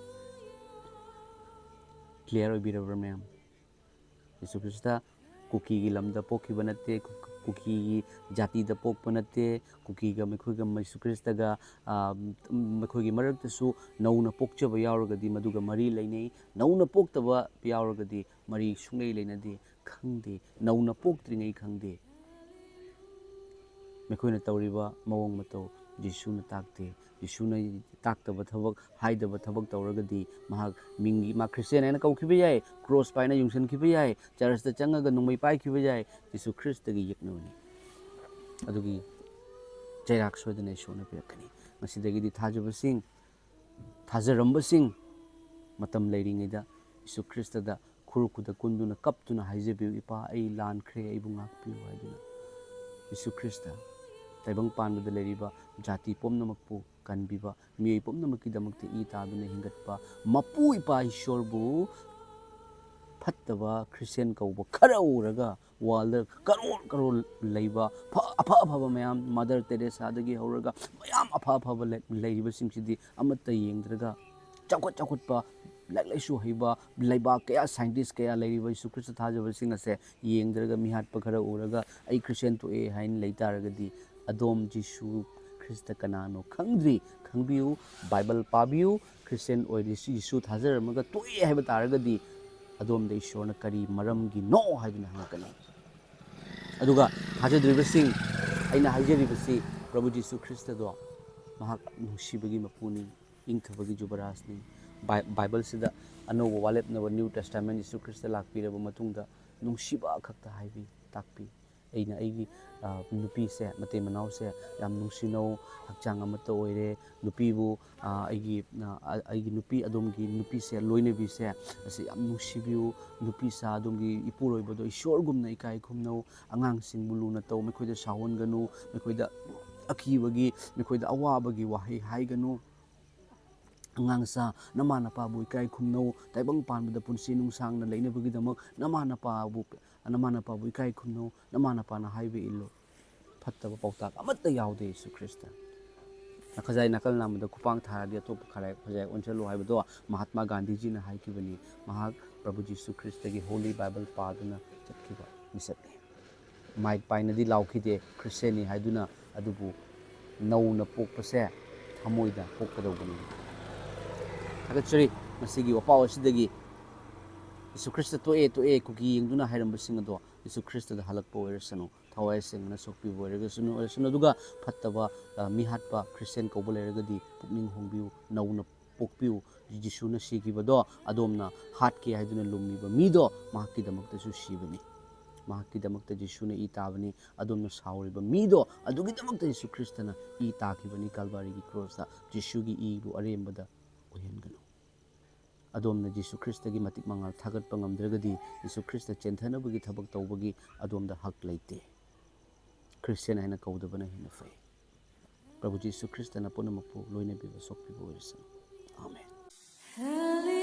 ꯀ꯭ꯂꯤꯌꯥꯔ ꯑꯣꯏꯕꯤꯔꯕ꯭ꯔꯥ ꯃꯌꯥꯝ? ꯖꯤꯁꯨ ꯈ꯭ꯔꯤꯁꯇ ꯀꯨꯀꯤꯒꯤ ꯂꯝꯗ ꯄꯣꯛꯈꯤꯕ ꯅꯠꯇꯦ, ꯀꯨ-, ꯀꯨꯀꯤꯒꯤ ꯖꯥꯇꯤꯗ ꯄꯣꯛꯄ ꯅꯠꯇꯦ꯫ ꯀꯨꯀꯤꯒ ꯃꯈꯣꯏꯒ ꯌꯤꯁꯨ ꯈ꯭ꯔꯤꯁꯇꯒ, ꯑ, ꯃꯈꯣꯏꯒꯤ ꯃꯔꯛꯇꯁꯨ ꯅꯧꯅ ꯄꯣꯛꯆꯕ ꯌꯥꯎꯔꯒꯗꯤ ꯃꯗꯨꯒ ꯃꯔꯤ ꯂꯩꯅꯩ꯫ ꯅꯧꯅ ꯄꯣꯛꯇꯕ ꯌꯥꯎꯔꯒꯗꯤ ꯃꯔꯤ ꯁꯨꯡꯂꯩ ꯂꯩꯅꯗꯦ꯫ ꯈꯪꯗꯦ, ꯅꯧꯅ ꯄꯣꯛꯇ꯭ꯔꯤꯉꯩ ꯈꯪꯗꯦ꯫ ꯃꯈꯣꯏꯅ ꯇꯧꯔꯤꯕ ꯃꯑꯣꯡ ꯃꯇꯧ ꯖꯤꯁꯨꯅ ꯇꯥꯛꯇꯦ꯫ ꯖꯤꯁꯨꯅ ꯇꯥꯛꯇꯕ ꯊꯕꯛ, ꯍꯥꯏꯗꯕ ꯊꯕꯛ ꯇꯧꯔꯒꯗꯤ ꯃꯍꯥꯛ ꯃꯤꯡꯒꯤ, ꯃꯥ ꯈ꯭ꯔꯤꯁꯇꯤꯌꯥꯟ ꯍꯥꯏꯅ ꯀꯧꯈꯤꯕ ꯌꯥꯏ, ꯀ꯭ꯔꯣꯁ ꯄꯥꯏꯅ ꯌꯨꯡꯁꯟꯈꯤꯕ ꯌꯥꯏ, ꯆꯔꯆꯇ ꯆꯪꯉꯒ ꯅꯣꯡꯃꯩ ꯄꯥꯏꯈꯤꯕ ꯌꯥꯏ, ꯖꯤꯁꯨ ꯈ꯭ꯔꯤꯁꯇꯒꯤ ꯌꯦꯛꯅꯕꯅꯤ꯫ ꯑꯗꯨꯒꯤ ꯆꯩꯔꯥꯛ ꯁꯣꯏꯗꯅ ꯏꯁꯣꯔꯅ ꯄꯤꯔꯛꯀꯅꯤ꯫ ꯉꯁꯤꯗꯒꯤꯗꯤ ꯊꯥꯖꯕꯁꯤꯡ, ꯊꯥꯖꯔꯝꯕꯁꯤꯡ, ꯃꯇꯝ ꯂꯩꯔꯤꯉꯩꯗ ꯖꯤꯁꯨ ꯈ꯭ꯔꯤꯁꯇꯗ ꯈꯨꯔꯨ ꯈꯨꯗ ꯀꯨꯟꯗꯨꯅ ꯀꯞꯇꯨꯅ ꯍꯥꯏꯖꯕꯤꯌꯨ, "ꯏꯄꯥ, ꯑꯩ ꯂꯥꯟꯈ꯭ꯔꯦ, ꯑꯩꯕꯨ ꯉꯥꯛꯄꯤꯌꯨ" ꯍꯥꯏꯗꯨꯅ꯫ ꯖꯤꯁꯨ ꯈ꯭ꯔꯤꯁꯇ ꯇꯥꯏꯕꯪ ꯄꯥꯟꯕꯗ ꯂꯩꯔꯤꯕ ꯖꯥꯇꯤ ꯄꯨꯝꯅꯃꯛꯄꯨ ꯀꯟꯕꯤꯕ, ꯃꯤꯑꯣꯏ ꯄꯨꯝꯅꯃꯛꯀꯤꯗꯃꯛꯇ ꯏ ꯇꯥꯗꯨꯅ ꯍꯤꯡꯒꯠꯄ ꯃꯄꯨ ꯏꯄꯥ ꯏꯁꯣꯔꯕꯨ ꯐꯠꯇꯕ ꯈ꯭ꯔꯤꯁꯇꯤꯌꯥꯟ ꯀꯧꯕ ꯈꯔ ꯎꯔꯒ ꯋꯥꯔꯜꯗ ꯀꯔꯣꯔ ꯀꯔꯣꯔ ꯂꯩꯕ ꯐ-, ꯑꯐ ꯑꯐꯕ ꯃꯌꯥꯝ, ꯃꯗꯔ ꯇꯦꯔꯦꯁꯥꯗꯒꯤ ꯍꯧꯔꯒ ꯃꯌꯥꯝ ꯑꯐ ꯑꯐꯕ ꯂꯩ-, ꯂꯩꯔꯤꯕꯁꯤꯡꯁꯤꯗꯤ ꯑꯃꯠꯇ ꯌꯦꯡꯗ꯭ꯔꯒ ꯆꯥꯎꯈꯠ ꯆꯥꯎꯈꯠꯄ, ꯂꯥꯏꯔꯤꯛ ꯂꯥꯏꯁꯨ ꯍꯩꯕ, ꯂꯩꯕꯥꯛ ꯀꯌꯥ, ꯁꯥꯏꯟꯇꯤꯁ ꯀꯌꯥ ꯂꯩꯔꯤꯕ ꯖꯤꯁꯨ ꯈ꯭ꯔꯤꯁꯇ ꯊꯥꯖꯕꯁꯤꯡ ꯑꯁꯦ ꯌꯦꯡꯗ꯭ꯔꯒ ꯃꯤꯍꯥꯠꯄ ꯈꯔ ꯎꯔꯒ ꯑꯩ ꯈ꯭ꯔꯤꯁꯇꯤꯌꯥꯟ ꯊꯣꯛꯑꯦ ꯍꯥꯏꯅ ꯂꯩ ꯇꯥꯔꯒꯗꯤ ꯑꯗꯣꯝ ꯖꯤꯁꯨ ꯈ꯭ꯔꯤꯁꯇ ꯀꯅꯥꯅꯣ ꯈꯪꯗ꯭ꯔꯤ꯫ ꯈꯪꯕꯤꯌꯨ, ꯕꯥꯏꯕꯜ ꯄꯥꯕꯤꯌꯨ, ꯈ꯭ꯔꯤꯁꯇꯤꯌꯥꯟ ꯑꯣꯏꯔꯗꯤ ꯖꯤꯁꯨ ꯊꯥꯖꯔꯝꯃꯒ ꯇꯣꯛꯑꯦ ꯍꯥꯏꯕ ꯇꯥꯔꯒꯗꯤ ꯑꯗꯣꯝꯗ ꯏꯁꯣꯔꯅ ꯀꯔꯤ ꯃꯔꯝꯒꯤꯅꯣ ꯍꯥꯏꯗꯨꯅ ꯍꯪꯉꯛꯀꯅꯤ꯫ ꯑꯗꯨꯒ ꯊꯥꯖꯗ꯭ꯔꯤꯕꯁꯤꯡ, ꯑꯩꯅ ꯍꯥꯏꯖꯔꯤꯕꯁꯤ ꯄ꯭ꯔꯚꯨ ꯖꯤꯁꯨ ꯈ꯭ꯔꯤꯁꯇꯗꯣ ꯃꯍꯥꯛ ꯅꯨꯡꯁꯤꯕꯒꯤ ꯃꯄꯨꯅꯤ, ꯏꯪꯊꯕꯒꯤ ꯖꯨꯕꯔꯥꯖꯅꯤ꯫ ꯕꯥꯏ-, ꯕꯥꯏꯕꯜꯁꯤꯗ ꯑꯅꯧꯕ ꯋꯥꯂꯦꯞꯅꯕ ꯅ꯭ꯌꯨ ꯇꯦꯁꯇꯥꯃꯦꯟ ꯖꯤꯁꯨ ꯈ꯭ꯔꯤꯁꯇ ꯂꯥꯛꯄꯤꯔꯕ ꯃꯇꯨꯡꯗ ꯅꯨꯡꯁꯤꯕ ꯈꯛꯇ ꯍꯥꯏꯕꯤ, ꯇꯥꯛꯄꯤ꯫ ꯑꯩꯅ ꯑꯩꯒꯤ, ꯑ, ꯅꯨꯄꯤꯁꯦ, ꯃꯇꯩ ꯃꯅꯥꯎꯁꯦ ꯌꯥꯝ ꯅꯨꯡꯁꯤꯅꯧ, ꯍꯛꯆꯥꯡ ꯑꯃꯠꯇ ꯑꯣꯏꯔꯦ꯫ ꯅꯨꯄꯤꯕꯨ, ꯑ, ꯑꯩꯒꯤ, ꯑ, ꯑꯩꯒꯤ ꯅꯨꯄꯤ, ꯑꯗꯣꯝꯒꯤ ꯅꯨꯄꯤꯁꯦ, ꯂꯣꯏꯅꯕꯤꯁꯦ, ꯑꯁꯤ ꯌꯥꯝ ꯅꯨꯡꯁꯤꯕꯤꯌꯨ꯫ ꯅꯨꯄꯤꯁꯥ, ꯑꯗꯣꯝꯒꯤ ꯏꯄꯨꯔꯣꯏꯕꯗꯣ ꯏꯁꯣꯔꯒꯨꯝꯅ ꯏꯀꯥꯏ ꯈꯨꯝꯅꯧ꯫ ꯑꯉꯥꯡꯁꯤꯡꯕꯨ ꯂꯨꯅ ꯇꯧ, ꯃꯈꯣꯏꯗ ꯁꯥꯎꯍꯟꯒꯅꯨ, ꯃꯈꯣꯏꯗ ꯑꯀꯤꯕꯒꯤ, ꯃꯈꯣꯏꯗ ꯑꯋꯥꯕꯒꯤ ꯋꯥꯍꯩ ꯍꯥꯏꯒꯅꯨ꯫ ꯑꯉꯥꯡꯁꯥ, ꯅꯃꯥ ꯅꯄꯥꯕꯨ ꯏꯀꯥꯏ ꯈꯨꯝꯅꯧ꯫ ꯇꯥꯏꯕꯪ ꯄꯥꯟꯕꯗ ꯄꯨꯟꯁꯤ ꯅꯨꯡꯁꯥꯡꯅ ꯂꯩꯅꯕꯒꯤꯗꯃꯛ ꯅꯃꯥ ꯅꯄꯥꯕꯨ, ꯅꯃꯥ ꯅꯄꯥꯕꯨ ꯏꯀꯥꯏ ꯈꯨꯝꯅꯧ, ꯅꯃꯥ ꯅꯄꯥꯅ ꯍꯥꯏꯕ ꯏꯜꯂꯨ꯫ ꯐꯠꯇꯕ ꯄꯥꯎꯇꯥꯛ ꯑꯃꯠꯇ ꯌꯥꯎꯗꯦ ꯖꯤꯁꯨ ꯈ꯭ꯔꯤꯁꯇ꯫ ꯅꯈꯖꯥꯏ ꯅꯥꯀꯜ ꯅꯥꯝꯃꯗ ꯈꯨꯄꯥꯡ ꯊꯥꯔꯗꯤ ꯑꯇꯣꯞꯄ ꯈꯖꯥꯏ, ꯈꯖꯥꯏ ꯑꯣꯟꯁꯤꯜꯂꯨ ꯍꯥꯏꯕꯗꯣ ꯃꯍꯥꯠꯃꯥ ꯒꯥꯟꯙꯤꯖꯤꯅ ꯍꯥꯏꯈꯤꯕꯅꯤ꯫ ꯃꯍꯥꯛ ꯄ꯭ꯔꯚꯨ ꯖꯤꯁꯨ ꯈ꯭ꯔꯤꯁꯇꯒꯤ ꯍꯣꯂꯤ ꯕꯥꯏꯕꯜ ꯄꯥꯗꯨꯅ ꯆꯠꯈꯤꯕ ꯃꯤꯁꯛꯅꯤ꯫ ꯃꯥꯏꯛ ꯄꯥꯏꯅꯗꯤ ꯂꯥꯎꯈꯤꯗꯦ ꯈ꯭ꯔꯤꯁꯇꯤꯌꯥꯟꯅꯤ ꯍꯥꯏꯗꯨꯅ꯫ ꯑꯗꯨꯕꯨ ꯅꯧꯅ ꯄꯣꯛꯄꯁꯦ ꯊꯃꯣꯏꯗ ꯄꯣꯛꯀꯗꯧꯕꯅꯤ꯫ ꯊꯥꯒꯠꯆꯔꯤ꯫ ꯃꯁꯤꯒꯤ ꯋꯥꯄꯥꯎ ꯑꯁꯤꯗꯒꯤ ꯌꯦꯁꯨ ꯈ꯭ꯔꯤꯁꯇ ꯇꯣꯛꯑꯦ, ꯇꯣꯛꯑꯦ, ꯀꯨꯀꯤ ꯌꯦꯡꯗꯨꯅ ꯍꯥꯏꯔꯝꯕꯁꯤꯡ ꯑꯗꯣ ꯌꯦꯁꯨ ꯈ꯭ꯔꯤꯁꯇꯗ ꯍꯜꯂꯛꯄ ꯑꯣꯏꯔꯁꯅꯨ, ꯊꯋꯥꯏ ꯁꯦꯡꯅ ꯁꯣꯛꯄꯤꯕ ꯑꯣꯏꯔꯒꯁꯨ, ꯑꯣꯏꯔꯁꯅꯨ, ꯑꯗꯨꯒ ꯐꯠꯇꯕ, ꯑ, ꯃꯤꯍꯥꯠꯄ ꯈ꯭ꯔꯤꯁꯇꯤꯌꯥꯟ ꯀꯧꯕ ꯂꯩꯔꯒꯗꯤ ꯄꯨꯛꯅꯤꯡ ꯍꯣꯡꯕꯤꯌꯨ, ꯅꯧꯅ ꯄꯣꯛꯄꯤꯌꯨ꯫ ꯖꯤꯁꯨꯅ ꯁꯤꯈꯤꯕꯗꯣ ꯑꯗꯣꯝꯅ ꯍꯥꯠꯀꯦ ꯍꯥꯏꯗꯨꯅ ꯂꯨꯝꯃꯤꯕ ꯃꯤꯗꯣ ꯃꯍꯥꯛꯀꯤꯗꯃꯛꯇꯁꯨ ꯁꯤꯕꯅꯤ꯫ ꯃꯍꯥꯛꯀꯤꯗꯃꯛꯇ ꯖꯤꯁꯨꯅ ꯏ ꯇꯥꯕꯅꯤ꯫ ꯑꯗꯣꯝꯅ ꯁꯥꯎꯔꯤꯕ ꯃꯤꯗꯣ ꯑꯗꯨꯒꯤꯗꯃꯛꯇ ꯖꯤꯁꯨ ꯈ꯭ꯔꯤꯁꯇꯅ ꯏ ꯇꯥꯈꯤꯕꯅꯤ ꯀꯜꯚꯥꯔꯤꯒꯤ ꯀ꯭ꯔꯣꯁꯇ꯫ ꯖꯤꯁꯨꯒꯤ ꯏꯕꯨ ꯑꯔꯦꯝꯕꯗ ꯑꯣꯏꯍꯟꯒꯅꯨ꯫ ꯑꯗꯣꯝꯅ ꯖꯤꯁꯨ ꯈ꯭ꯔꯤꯁꯇꯒꯤ ꯃꯇꯤꯛ ꯃꯉꯥꯜ ꯊꯥꯒꯠꯄ ꯉꯝꯗ꯭ꯔꯒꯗꯤ ꯖꯤꯁꯨ ꯈ꯭ꯔꯤꯁꯇ ꯆꯦꯟꯊꯅꯕꯒꯤ ꯊꯕꯛ ꯇꯧꯕꯒꯤ ꯑꯗꯣꯝꯗ ꯍꯛ ꯂꯩꯇꯦ꯫ ꯈ꯭ꯔꯤꯁꯇꯤꯌꯥꯟ ꯍꯥꯏꯅ ꯀꯧꯗꯕꯅ ꯍꯦꯟꯅ ꯐꯩ꯫ ꯄ꯭ꯔꯚꯨ ꯖꯤꯁꯨ ꯈ꯭ꯔꯤꯁꯇꯅ ꯄꯨꯝꯅꯃꯛꯄꯨ ꯂꯣꯏꯅꯕꯤꯕ, ꯁꯣꯛꯄꯤꯕ ꯑꯣꯏꯔꯁꯅꯨ꯫ ꯑꯥꯃꯦꯟ꯫